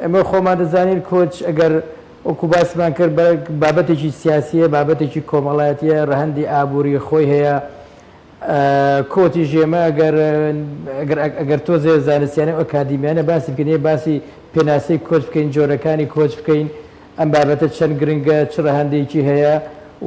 ئێمە خۆمان دەزانین کۆچ ئەگەر وەکو باسمان کرد بابەتێکی سیاسیە بابەتێکی کۆمەڵایەتیە ڕەهەندی ئابووری خۆی هەیە کۆتی ژێمە گەر ئەگەر تۆزێ زانستیانە و ئەکادیمیانە باسی بکەین ە باسی پێناسەی کۆچ بکەین جۆرەکانی کۆچ بکەین ئەم بابەتە چەند گرنگە چ ڕەهەندێکی هەیە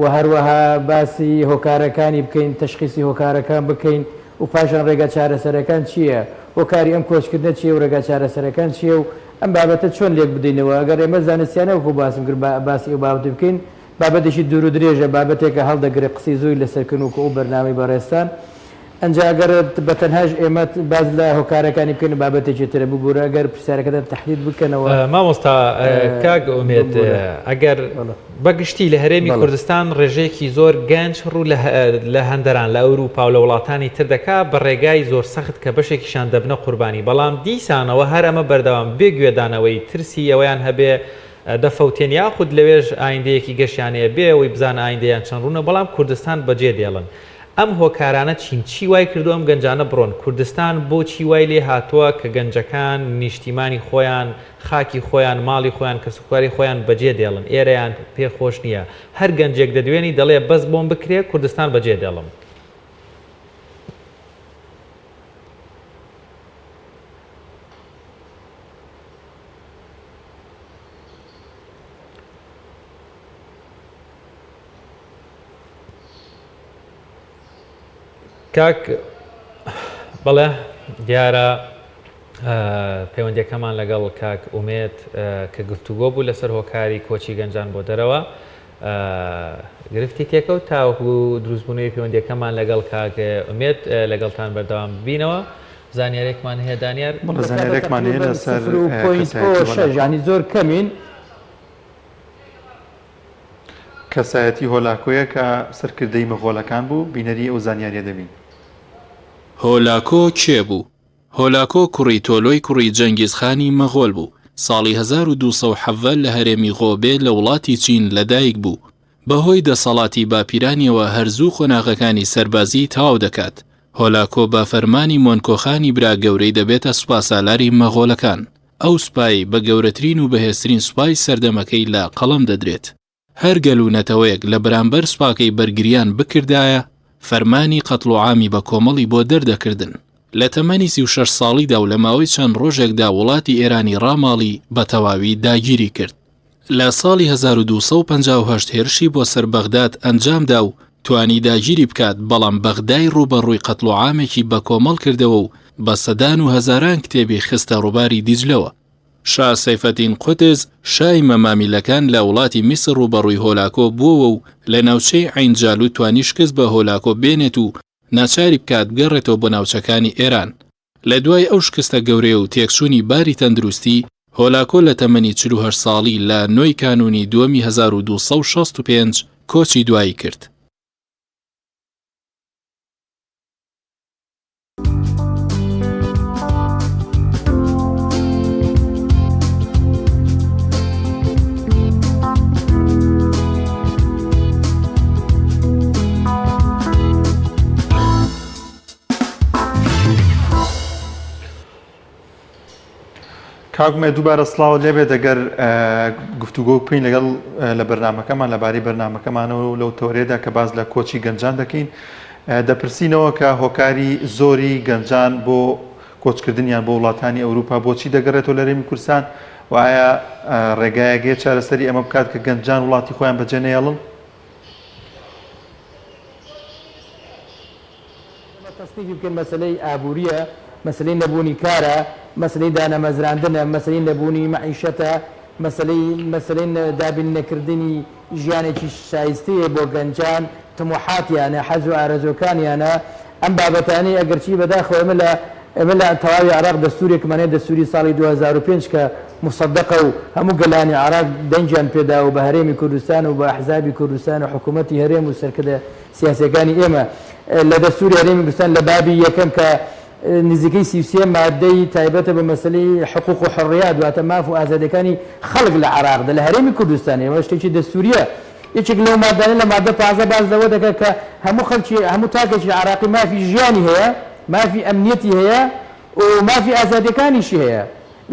و هەروەها باسی هۆکارەکانی بکەین تەشخیسی هۆکارەکان بکەین و پاشان ڕێگا چارەسەرەکان چییە هۆکاری ئەم کۆچکردنە چییە و ڕێگا چارەسەرەکان چییە و ئەم بابەتە چۆن لێک بدەینەوە ئەگەر ئێمە زانستیانە وەکو باسم کرد باسی ئەو بابەتە بکەین بابەتێکی دوور و درێژە، بابەتێکە هەڵدەگرێ قسەی زۆری لەسەر کردن وەکو ئەو بەرنامەی بەڕێزتان. ئەنجا ئەگەر بە تەنهاش ئێمە باس لە هۆکارەکانی بکەین بابەتێکی ترە. ببورە ئەگەر پرسیارەکەتان تەحدید بکەنەوە. مامۆستا کاک ئومێد ببورە. ئەگەر بەڵێ. بە گشتی لە هەرێمی بەڵێ. کوردستان ڕێژەیەکی زۆر گەنج ڕوو لە لە هەندەران لە ئەوروپا و لە وڵاتانی تر دەکا بە ڕێگای زۆر سەخت کە بەشێکیشیان دەبنە قوربانی بەڵام دیسانەوە هەر ئەمە بەردەوام بێ گوێدانەوەی ترسی ئەوەیان هەبێ دەفەوتێن یاخود لەوێش ئایندەیەکی گەشیان هەیە بێ ئەوەی بزانن ئایندەیان چەند ڕوونە بەڵام کوردستان بەجێ دێڵن. ئەم هۆکارانە چین؟ چی وای کردووە ئەم گەنجانە بڕۆن؟ کوردستان بۆچی وای لێ هاتووە کە گەنجەکان نیشتیمانی خۆیان، خاکی خۆیان، ماڵی خۆیان، کەسوکاری خۆیان بەجێ دێڵن؟ ئێرەیان پێ خۆش نییە. هەر گەنجێک دەدوێنی دەڵێ بەس بۆم بکرێ کوردستان بەجێ دێڵم. کاک بەڵێ دیارە پەیوەندیەکەمان لەگەڵ کاک ئومێد کە گفتوگۆ بوو لەسەر هۆکاری کۆچی گەنجان بۆ دەرەوە گرفتی تێکەوت تاوەکو دروستبوونەوەی پەیوەندیەکەمان لەگەڵ کاک ئومێد لەگەڵتان بەردەوام ببینەوە زانیارێکمان هەیە دانیار بەڵێ زانیارێکمان هەیە لەسەر ژانی زۆر کەمین کەسایەتی هۆلاکۆیە کە سەرکردەی مەغۆلەکان بوو، بینەری ئەو زانیاریە دەبین. هۆلاکۆ کێ بوو؟ هۆلاکۆ کوڕی تۆلۆی کوڕی جەنگیز خانی مەغۆل بوو، ساڵی 1217 لە هەرێمی غۆبێ لە وڵاتی چین لەدایک بوو. بەهۆی دەسەڵاتی باپیرانیەوە هەر زوو قۆناغەکانی سەربازی تەواو دەکات. هۆلاکۆ بە فەرمانی مۆنکۆخانی برا گەورەی دەبێتە سوپاسالاری مەغۆلەکان. ئەو سوپایەی بە گەورەترین و بەهێزترین سوپای سەردەمەکەی لە قەڵەم دەدرێت. هەر گەل و نەتەوەیەک لە بەرامبەر سوپاکەی بەرگریان بکردایە، فەرمانی قەتڵوعامی بە کۆمەڵی بۆ دەردەکردن. لە تەمەنی 36 ساڵیدا و لە ماوەی چەند ڕۆژێکدا وڵاتی ئێرانی ڕاماڵی بە تەواوی داگیری کرد. لە ساڵی 1258 هێرشی بۆ سەر بەغداد ئەنجامدا و توانی داگیری بکات، بەڵام بەغدای ڕووبەڕووی قەتڵوعامێکی بەکۆمەڵ کردەوە و بە سەدان و هەزاران کتێبی خستە ڕووباری دیجلەوە. شا سەیفەدین قوتز، شای مەمامیلەکان لە وڵاتی میسر ڕووبەڕووی هۆلاکۆ بووەوە و لە ناوچەی عەین جالوت توانی شکست بە هۆلاکۆ بێنێت و ناچاری بکات بگەڕێتەوە بۆ ناوچەکانی ئێران. لە دوای ئەو شکستە گەورەیە و تێکچوونی باری تەندروستی، هۆلاکۆ لە تەمەنی 48 ساڵی لە نۆی کانوونی دووەمی 1265 کۆچی دوایی کرد. کاک ئومێد دووبارە سڵاوت لێبێت ئەگەر گفتوگۆ بکەین لەگەڵ لە بەرنمەکەمان لەبارەی بەرنمەکەمانەوە و لەو تەوەرەیەدا کە باس لە کۆچی گەنجان دەکەین دەپرسینەوە کە هۆکاری زۆری گەنجان بۆ کۆچکردنیان بۆ وڵاتانی ئەوروپا بۆچی دەگەڕێتەوە لە هەرێمی کوردستان و ئایا ڕێگایەک هەیە چارەسەری ئەمە بکات کە گەنجان وڵاتی خۆیان بەجێ نەیەڵن؟ ئێمە تەسنیفی بکەین مەسەلەی ئابوورییە، مەسەلەی نەبوونی کارە، مەسەلەی دانەمەزراندنە، مەسەلەی نەبوونی مەعیشەتە، مەسەلەی مەسەلەی دابین نەکردنی ژیانێکی شایستەیە بۆ گەنجان، تموحاتیانە، حەز و ئارەزووەکانیانە، ئەم بابەتانەی ئەگەرچی بەداخەوە ئێمە لە ئێمە لە تەواوی عێراق دەستوورێکمان هەیە دەستووری ساڵی 2005 کە موسەدەقە و هەموو گەلانی عێراق دەنگیان پێداوە و بە هەرێمی کوردستان و بە ئەحزابی کوردستان و حکوومەتی هەرێم و سەرکردە سیاسیەکانی ئێمە لە دەستوری هەرێمی کوردستان لە بابی یەکەم کە نزیکەی 33 مادەی تایبەتە بە مەسەلەی حقوق و حڕیات واتە ماف و ئازادیەکانی خەڵک لە عێراقدا لە هەرێمی کوردستان ئێمە شتێکی دەستوریە یەکێک لەو مادانە لە مادە 15 باس لەوە دەکات کە هەموو خەڵکی هەموو تاکێکی عێراقی مافی ژیانی هەیە مافی ئەمنیەتی هەیە و مافی ئازادیەکانیشی هەیە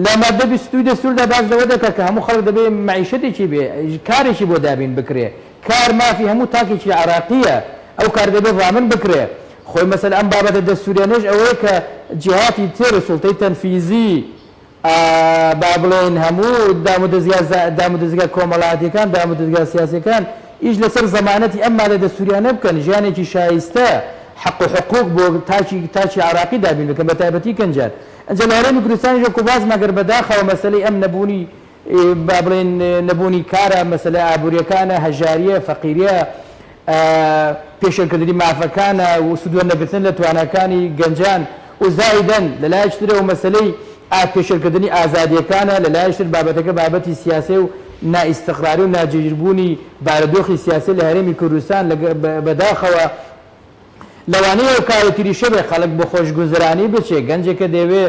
لە ماددە 22 دەستووردا باس لەوە دەکات کە هەموو خەڵک دەبێ مەعیشەتێکی بێ، کارێکی بۆ دابین بکرێ. کار مافی هەموو تاکێکی عێراقییە، ئەو کار دەبێ ضامن بکرێ. خۆی مەسەلە ئەم بابەتە دەستووریانەش ئەوەیە کە جیهاتی تر، سوڵتەی تەنفیزی، با بڵێین هەموو دامودەزگا دامودەزگا کۆمەڵایەتییەکان، دامودەزگا سیاسییەکان ئیش لەسەر زەمانەتی ئەم مادە دەستووریانە بکەن، ژیانێکی شایستە، حەق و حقووق بۆ تاکی تاکی عێراقی دابین بکەن، بەتایبەتی گەنجان. ئینجا لە هەرێمی کوردستانیش وەکو باسمان کرد بەداخەوە مەسەلەی ئەم نەبوونی با بڵێین نەبوونی کارە، مەسەلە ئابوورییەکانە، هەژارییە، فەقیرییە، پێشێلکردنی مافەکانە و سوودوەرنەگرتن لە تواناکانی گەنجان و زائیدەن لە لایەکی ترەوە مەسەلەی پێشێلکردنی ئازادییەکانە، لە لایەکی تر بابەتەکە بابەتی سیاسیە و نائیستقراری و ناجێگیربوونی بارودۆخی سیاسی لە هەرێمی کوردستان بەداخەوە لەوانەیە هۆکاری تریش هەبێ خەڵک بۆ خۆشگوزەرانی بچێ، گەنجێکە دەیەوێ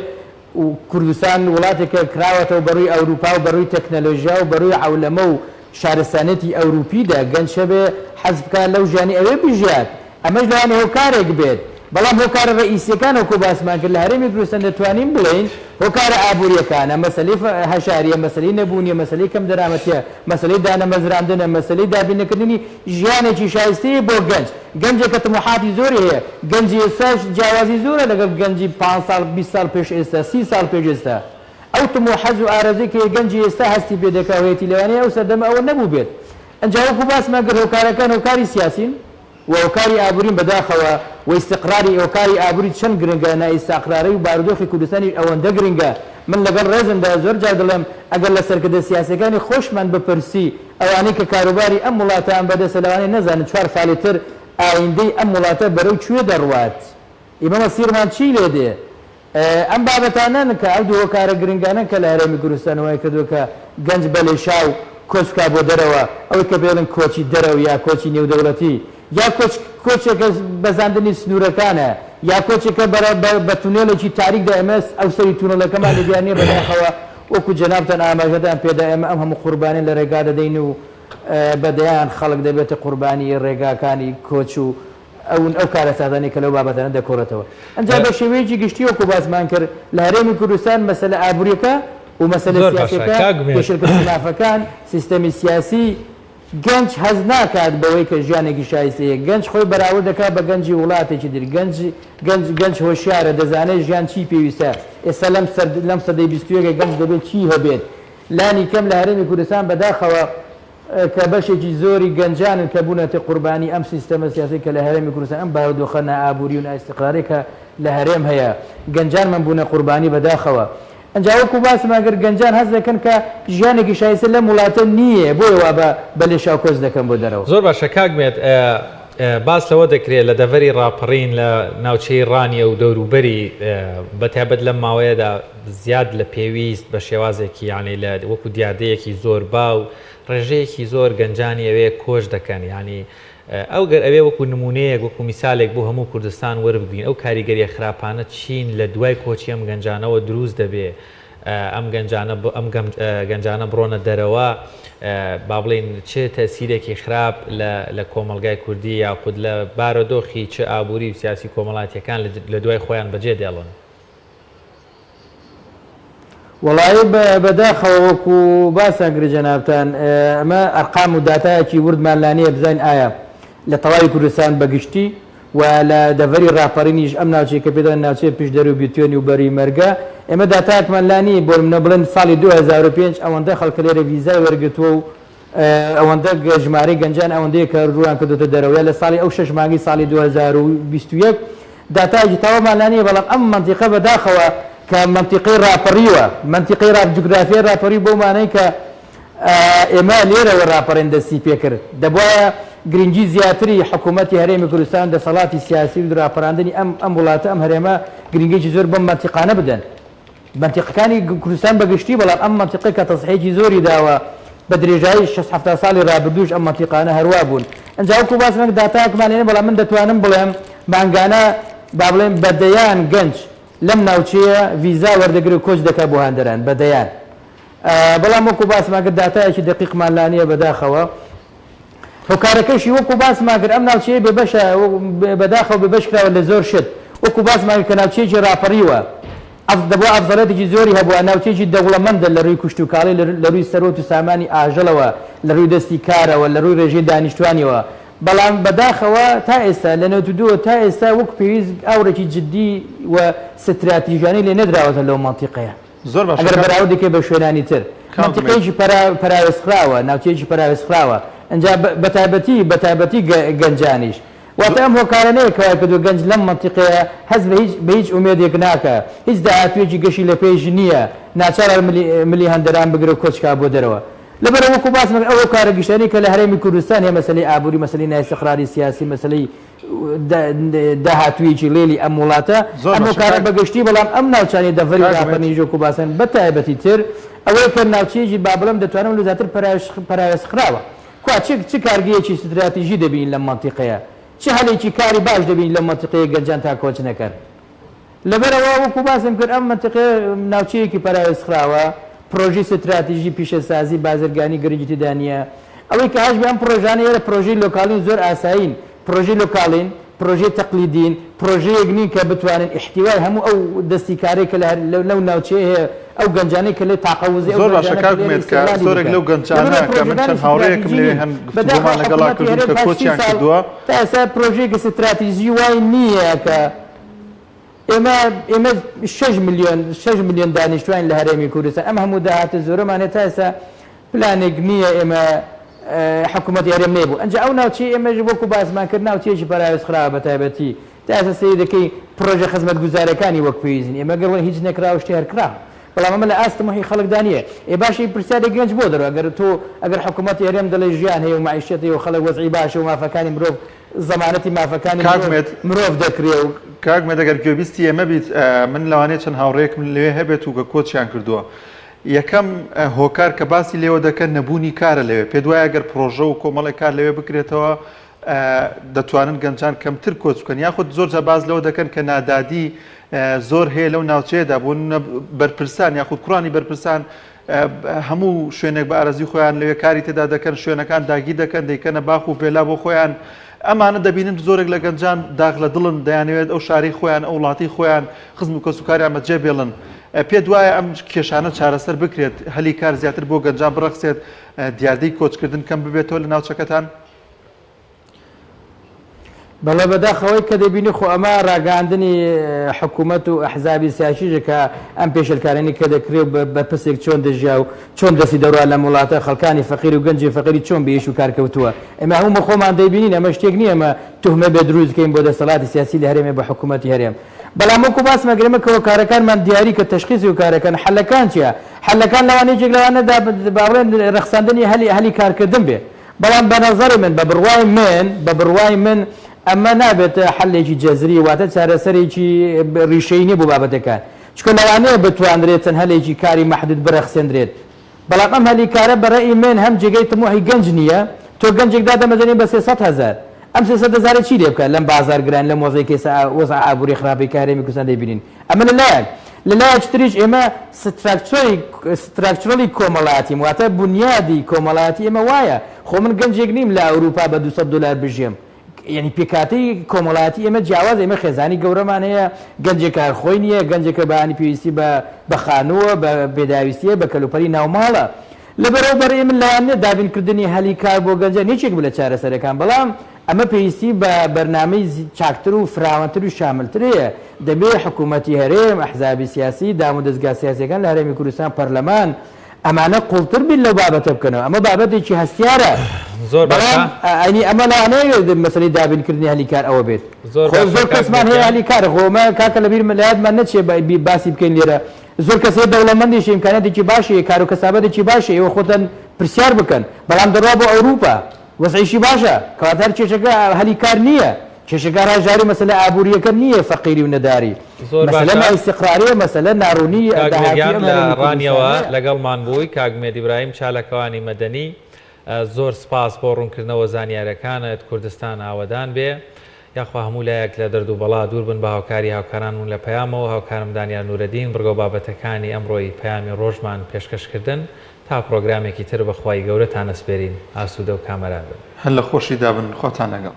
کوردستان وڵاتێکە کراوەتەوە بەڕووی ئەوروپا و بەڕووی تەکنەلۆژیا و بەڕووی عەولەمە و شارستانیەتی ئەوروپیدا، گەنج هەبێ حەز بکا لەو ژیانی ئەوێ بژیات. ئەمەش لەوانەیە هۆکارێک بێت، بەڵام هۆکارە ڕەئیسییەکان وەکو باسمان کرد لە هەرێمی کوردستان دەتوانین بڵێین هۆکارە ئابوورییەکانە، مەسەلەی هەژارییە، مەسەلەی نەبوونیە، مەسەلەی کەمدەرامەتییە، مەسەلەی دانەمەزراندنە، مەسەلەی دابیننەکردنی ژیانێکی شایستەیە بۆ گەنج، گەنجێک کە تموحاتی زۆری هەیە، گەنجی ئێستاش جیاوازی زۆرە لەگەڵ گەنجی پانز ساڵ، 20 ساڵ پێش ئێستا، 30 ساڵ پێش ئێستا. ئەو تموح، حەز و ئارەزووی کە گەنجی ئێستا هەستی پێ دەکا و هەیەتی لەوانەیە ئەو سەردەمە ئەوە نەبووبێت. ئنجا وەکو باسمان کرد هۆکارەکان هۆکاری سیاسین و هۆکاری ئابوورین بەداخەوە و ئیستقراری هۆکاری ئابووری چەند گرنگە نائیستاقراری و بارودۆخی کوردستانیش ئەوەندە گرنگە من لەگەڵ ڕێزمدا زۆر جار دەڵێم ئەگەر لە سەرکردە سیاسیەکانی خۆشمان بپرسی ئەوانەی کە کاروباری ئەم وڵاتەیان بەدەستە لەوانەیە نەزانن چوار ساڵی تر ئایندەی ئەم وڵاتە بەرەو کوێ دەڕوات ئیمە مەسیرمان چی لێ دێ؟ ئەم بابەتانەن کە ئەو دوو هۆکارە گرنگانەن کە لە هەرێمی کوردستان وای کردووە کە گەنج بە لێشاو کۆچ بکا بۆ دەرەوە، ئەوەی کە پێڵێن کۆچی دەرەوە یا کۆچی نێودەوڵەتی یا کۆچ کۆچێکە بەزاندنی سنوورەکانە یا کۆچێکە بە بە تونێلێکی تاریکدا ئێمە ئەوسەری تونێلەکەمان لێ دیار نییە بەداخەوە وەکو جەنابتان ئاماژەتان پێدا ئێمە ئەم هەموو قوربانیە لە رێگا دەدەین و بە دەیان خەڵک دەبێتە قوربانی رێگاکانی کۆچ و ئەون ئەو کارەساتانەی کە لەو بابەتانە دەکۆڵێتەوە. ئەنجا بە شێوەیەکی گشتی وەکو باسمان کرد لە هەرێمی کوردستان مەسەلە ئابووریەکە و مەسەلە زۆر باشە سیاسیەکە، کاک ئومێد. پێشێلکردنی مافەکان، سیستەمی سیاسی، گەنج هەست ناکات بەوەی کە ژیانێکی شایستەیە، گەنج خۆی بەراورد دەکات بە گەنجی وڵاتێکی تر، گەنج گەنج گەنج هۆشیارە دەزانێت ژیان چی پێویستە، ئێستا لەم سەر لەم سەدەی 21 گەنج دەبێت چی هەبێت، لانی کەم لە هەرێمی کوردستان بەداخەوە کە بەشێکی زۆری گەنجانن کە بوونەتە قوربانی ئەم سیستەمە سیاسەی کە لە هەرێمی کوردستان ئەم بارودۆخە نائابووری و نائیستیقرارەی کە لە هەرێم هەیە گەنجانمان بوونە قوربانی بەداخەوە ئەنجا وەکو باسم ئەگەر گەنجان هەست دەکەن کە ژیانێکی شایستە لەم وڵاتە نییە بۆیە وا بە بە لێشاو کۆچ دەکەن بۆ دەرەوە. زۆر باشە کاک مێد باس لەوە دەکرێت لە دەڤەری ڕاپەڕین لە ناوچەی ڕانیە و دەوروبەری بەتایبەت لەم ماوەیەدا زیاد لە پێویست بە شێوازێکی یانی لە وەکو دیاردەیەکی زۆر باو ڕێژەیەکی زۆر گەنجانی ئەوێ کۆچ دەکەن یانی ئەو گەر ئەوێ وەکو نمونەیەک وەکو میسالێک بۆ هەموو کوردستان وەربگرین ئەو کاریگەریە خراپانە چین لە دوای کۆچی ئەم گەنجانەوە دروست دەبێ ئەم گەنجانە ئەم گەنجانە بڕۆنە دەرەوە با بڵێین چ تەسیرێکی خراپ لە لە کۆمەڵگای کوردی یاخود لە بارۆدۆخی چ ئابووری و سیاسی کۆمەڵاتیەکان لە دوای خۆیان بەجێ دێڵن. وەڵایی بەداخەوە وەکو باسان کرد جەنابتان ئەمە ئەرقام و داتایەکی وردمان لا نییە بزانین ئایا لە تەواوی کوردستان بە گشتی و لە دەڤەری ڕاپەڕینیش ئەم ناوچەی کە پێ دەڵێن ناوچەی پشدەر و بیتوێنی و بەری مەرگە ئێمە داتایەکمان لا نییە بۆ نمونە بڵێن ساڵی 2005 ئەوەندە خەڵکە لێرە ڤیزای وەرگرتووە و ئەوەندە ژمارەی گەنجان ئەوەندەیە کە ڕوویان کردۆتە دەرەوە یا لە ساڵی ئەو شەش مانگەی ساڵی 2021 داتایەکی تەواومان لا نییە بەڵام ئەم مەنتیقە بەداخەوە کە مەنتیقەی ڕاپەڕیوە مەنتیقەی ڕاپ جوگرافیای ڕاپەڕی بەو مانای کە ئێمە لێرەوە ڕاپەڕین دەستی پێکرد دەبوایە گرنگی زیاتری حکوومەتی هەرێمی کوردستان دەسەڵاتی سیاسی و ڕاپەراندنی ئەم ئەم وڵاتە ئەم هەرێمە گرنگێکی زۆر بەم مەنتیقانە بدەن مەنتیقەکانی کوردستان بە گشتی، بەڵام ئەم مەنتیقە کە تەزحیەکی زۆری داوە بە درێژایی شەست حەفتا ساڵی رابردووش ئەم مەنتیقانە هەروا بوون. ئنجا وەکو باسم کرد داتایەکمان لێ نیە بەڵام من دەتوانم بڵێم مانگانە با بڵێم بە دەیان گەنج لەم ناوچەیە ڤیزا وەردەگرێ و کۆچ دەکات بۆ هەندەران بە دەیان بەڵام وەکو باسمان کرد داتایەکی دەقیقمان لا نیە بەداخەوە. هۆکارەکەشی وەکو باسمان کرد ئەم ناوچەیە بێبەشە بەداخەوە بێبەش کراوە لە زۆر شت وەکو باسمان کرد کە ناوچەیەکی ڕاپەڕیوە دەبوا ئەفزەڵێتێکی زۆری هەبووە ناوچەیەکی دەوڵەمەندە لە ڕووی کشتوکاڵی لە ڕووی سەروەت و سامانی ئاژەڵەوە لە ڕووی دەستی کارەوە لە ڕووی ڕێژەی دانیشتوانیەوە بەڵام بەداخەوە تا ئێستا لە 92 تا ئێستا وەک پێویست ئاوڕێکی جدی و ستراتیژانەی لێ نەدراوەتە لەو مەنتیقەیە. زۆر باشە ئەگەر کاک بەراوردی کەی بە شوێنانی تر کاک ئومێد. مەنتیقەیەکی پەرا پەراوێزخراوە ناوچەیەکی پەراوێزخراوە ئینجا بە بەتایبەتی بەتایبەتی گە گەنجانیش واتە ئەم هۆکارانەیە کە وای کردووە گەنج لەم مەنتیقەیە هەست بە هیچ بە هیچ ئومێدێک ناکا هیچ داهاتوویەکی گەشی لە پێش نییە ناچارە ملی ملی هەندەران بگرێ و کۆچ کا بۆ دەرەوە لەبەرئەوە وەکوو باسم کرد ئەو هۆکارە گشتیانەی کە لە هەرێمی کوردستان هەیە مەسەلەی ئابووری مەسەلەی نائیستقراری سیاسی مەسەلەی داهاتوویەکی ڵێلی ئەم وڵاتە، زۆر ئەم باشە هۆکارە کاک بە گشتی، بەڵام ئەم ناوچانەی دەڤەری کاک ئومێد. ڕاپەرینیش وەکوو باسم بە تایبەتی تر ئەوەیە کە ناوچەیەکی با بڵێم دەتوانم لە زیاتر پەراوێزخراوە. کوا چ چ کارگەیەکی ستراتیژی دەبینین لەم مەنتیقەیە؟ چ هەلێکی کاری باش دەبینین لەم مەنتیقەیە گەنجان تا کۆچ نەکەن؟ لەبەرئەوە وەکو باسم کرد ئەم مەنتیقەیە ناوچەیەکی پەراوێزخراوە، پرۆژەی ستراتیژی پیشەسازی بازرگانی گرنگی تێدا نییە. ئەوەی کە هەشبێ ئەم پرۆژانە ئێرە پرۆژەی لۆکاڵین زۆر ئاسایین، پرۆژەی لۆکاڵین. پرۆژەی تەقلیدین، پرۆژەیەک نین کە بتوانن ئیحتیوای هەموو ئەو دەستی کارەی کە لە لەو ناوچەیە هەیە، ئەو گەنجانەی کە لێ تاقە وزەی ئەو زۆر باشە گەنجانە کە کاک لێرە ئومێد کە ئیستیغلالی زۆرێک بکەن. لەو گەنجانە لەبەرئەوە کە من پرۆژەکانی چەند هاوڕێیەکم ستراتیجی لەوێ نین. هەن بەداخەوە گفتوگۆمان لەگەڵا حکوومەتی کردوون هەرێم کە پاش 30 کۆچیان ساڵ کردووە، تا ئێستا پرۆژەیەکی ستراتیجی وای نییە کە ئێمە ئێمە شەش ملیۆن شەش ملیۆن دانیشتوین لە هەرێمی کوردستان ئەم هەموو داهاتە زۆرەمان هەیە تا ئێستا پلانێک نییە ئێمە حکوومەتی هەرێم نەیبوو ئەنجا ئەو ناوچەی ئێمەش وەکو باسمان کرد ناوچەیەکی پەراوێز خراوە بە تایبەتی تا ئێستا سەیر دەکەی پڕۆژە خزمەتگوزاریەکانی وەک پێویست نین ئێمە گەر بڵێین هیچ نەکراوە شتێ هەر کرا بەڵام ئەمە لە ئاست تموحی خەڵکدا نییە ئێ باشە ئی پرسیارێک گەنج بۆ دەرۆ ئەگەر تۆ ئەگەر حکوومەتی هەرێم دەڵێ ژیان هەیە و مەعیشەت هەیە و خەڵک وەزعی باشە و مافەکانی مرۆڤ زەمانەتی مافەکانی کاک مرۆڤ ئومێد مرۆڤ دەکرێ و. کاک ئومێد ئەگەر گوێبیستی ئێمە بیت من لەوانەیە چەند هاوڕێیەکم لەوێ هەبێت و کە کۆچیان کردووە یەکەم هۆکار کە باسی لێوە دەکەن نەبوونی کارە لەوێ پێت وایە گەر پڕۆژە و کۆمەڵێک کار لەوێ بکرێتەوە دەتوانن گەنجان کەمتر کۆچ بکەن یاخود زۆر جار باس لەوە دەکەن کە نادادی زۆر هەیە لەو ناوچەیەدا بۆ بەرپرسان یاخود کوڕانی بەرپرسان هەموو شوێنێک بە ئارەزوی خۆیان لەوێ کاری تێدا دەکەن، شوێنەکان داگیر دەکەن، دەیکەنە باخ و ڤێلا بۆ خۆیان، ئەمانە دەبینن زۆرێک لە گەنجان داخ لە دڵن، دەیانەوێت ئەو شارەی خۆیان، ئەو وڵاتەی خۆیان، خزم و کەسوکاریان بەجێ بێڵن. پێت وایە ئەم کێشانە چارەسەر بکرێت، هەلی کار زیاتر بۆ گەنجان بڕەخسێت، دیاردەی کۆچکردن کەم ببێتەوە لە ناوچەکەتان؟ بەڵێ بەداخەوەی کە دەبینی خۆ ئەمە ڕاگەیاندنی حکوومەت و ئەحزابی سیاسیشە کە ئەم پێشێلکارانەی کە دەکرێ و بەرپرسێک چۆن دەژیا و چۆن دەستی دەڕوا لەم وڵاتە خەڵکانی فەقیر و گەنجی فەقیری چۆن بێ ئیش و کار کەوتووە ئێمە هەموو خۆمان دەیبینین ئەمە شتێک نییە ئەمە توهمە بێ دروست بکەین بۆ دەسەڵاتی سیاسی لە هەرێمێ بە حکوومەتی هەرێم بەڵام وەکو باسم ئەگەر ئێمە کە هۆکارەکانمان دیاری کە تەشخیسی هۆکارەکان حەلەکان چییە حەلەکان لەوانە یەکێک لەوانە با بڵێن ڕەخساندنی هەلی هەلی کارکردن بێ بەڵام بە نەزەری من، بە بڕوای من، بە بڕوای من ئەمە نابێتە حەلێکی جەزری، واتە چارەسەرێکی ڕیشەیی نییە بۆ بابەتەکان. چونکە لەوانەیە بتوانرێت چەند هەلێکی کاری مەحدود بڕەخسێندرێت. بەڵام ئەم هەلی کارە بە ڕەئی من هەم جێگەی تموحی گەنج نییە، تۆ گەنجێک دادەمەزرێنی بە 300 هەزار، ئەم 300 هەزارە چی لێ بکات لەم بازار گران، لەم وەزعەی کە ئێستا وەزعە ئابووریە خراپەی کە هەرێمی کوردستان دەیبینین. ئەمە لە لایەک. لە لایەکی تریش ئێمە structure ی structural ی کۆمەڵایەتیم واتە بونیادی کۆمەڵایەتی ئێمە وایە. خۆ من گەنجێک نیم لە ئەوروپا بە 200 دۆلار بژیێم. یەعنی پێکهاتەی کۆمەڵایەتی ئێمە جیاوازە. ئێمە خێزانی گەورەمان هەیە، گەنجێک کار خۆی نییە، گەنجێکە بەیانی پێویستی بە بە خانووە، بە پێداویستییە، بە کەلوپەلی ناوماڵە. لەبەرئەوە بەڕێی من لەوانەیە دابینکردنی هەلی کار بۆ گەنجان یەکێک بێت لە چارەسەرەکان، بەڵام ئەمە پێویستی بە بەرنامەی چاکتر و فراوانتر و شاملتر هەیە، دەبێ حکوومەتی هەرێم، ئەحزابی سیاسی، دامودەزگا سیاسییەکان لە هەرێمی کوردستان، پەرلەمان، ئەمانە قووڵتر بیر لەو بابەتە بکەنەوە، ئەمە بابەتێکی هەستیارە، زۆر باشە. بەڵام ئەنی ئەمە لەوانەیە مەسەلەی دابینکردنی هەلی کار ئەوە بێت. زۆر خۆ باشە زۆر کاک کەسمان هەیە مێردیان. هەلی کارە، خۆ ئەمە کاکە لەبیر لەیادمان نەچێ باسی بکەین لێرە، زۆر کەس هەیە دەوڵەمەندیشە ئیمکانیاتێکی باشی هەیە کارو کەسابەتێکی باشی ئێوە خۆتان پرسیار بکەن بەڵام دەڕوا بۆ ئەوروپا وەزعیشی باشە کەواتە هەر کێشەکە هەلی کار نییە کێشەکە هەر هەژاری مەسەلە ئابووریەکە نییە فەقیری و نەداری زۆر مەسەلە باشە نائیستیقراریە مەسەلە ناڕوونی کاک داهاتووی مێدیان ئەم لە هەرێمی ڕانیەوە کوردستانەیە. لەگەڵمان بووی کاک مێد ئیبراهیم چاالکوانی مەدەنی زۆر سپاس بۆ ڕوونکردنەوە زانیارەکانت کوردستان ئاوەدان بێ یاخوا هەموو لایەک لە دەرد و بەڵا دوور بن بە هاوکاری هاوکارانمون لە پەیامەوە هاوکارم دانیار نورەدین بڕگەو بابەتەکانی ئەمڕۆی پەیامی ڕۆژمان پێشکەش کردن تا پڕۆگرامێکی تر بە خوای گەورەتان ئەسپێرین ئاسودەو کامەران بن. هەر لە خۆشیدا بن خواتان لەگەڵ.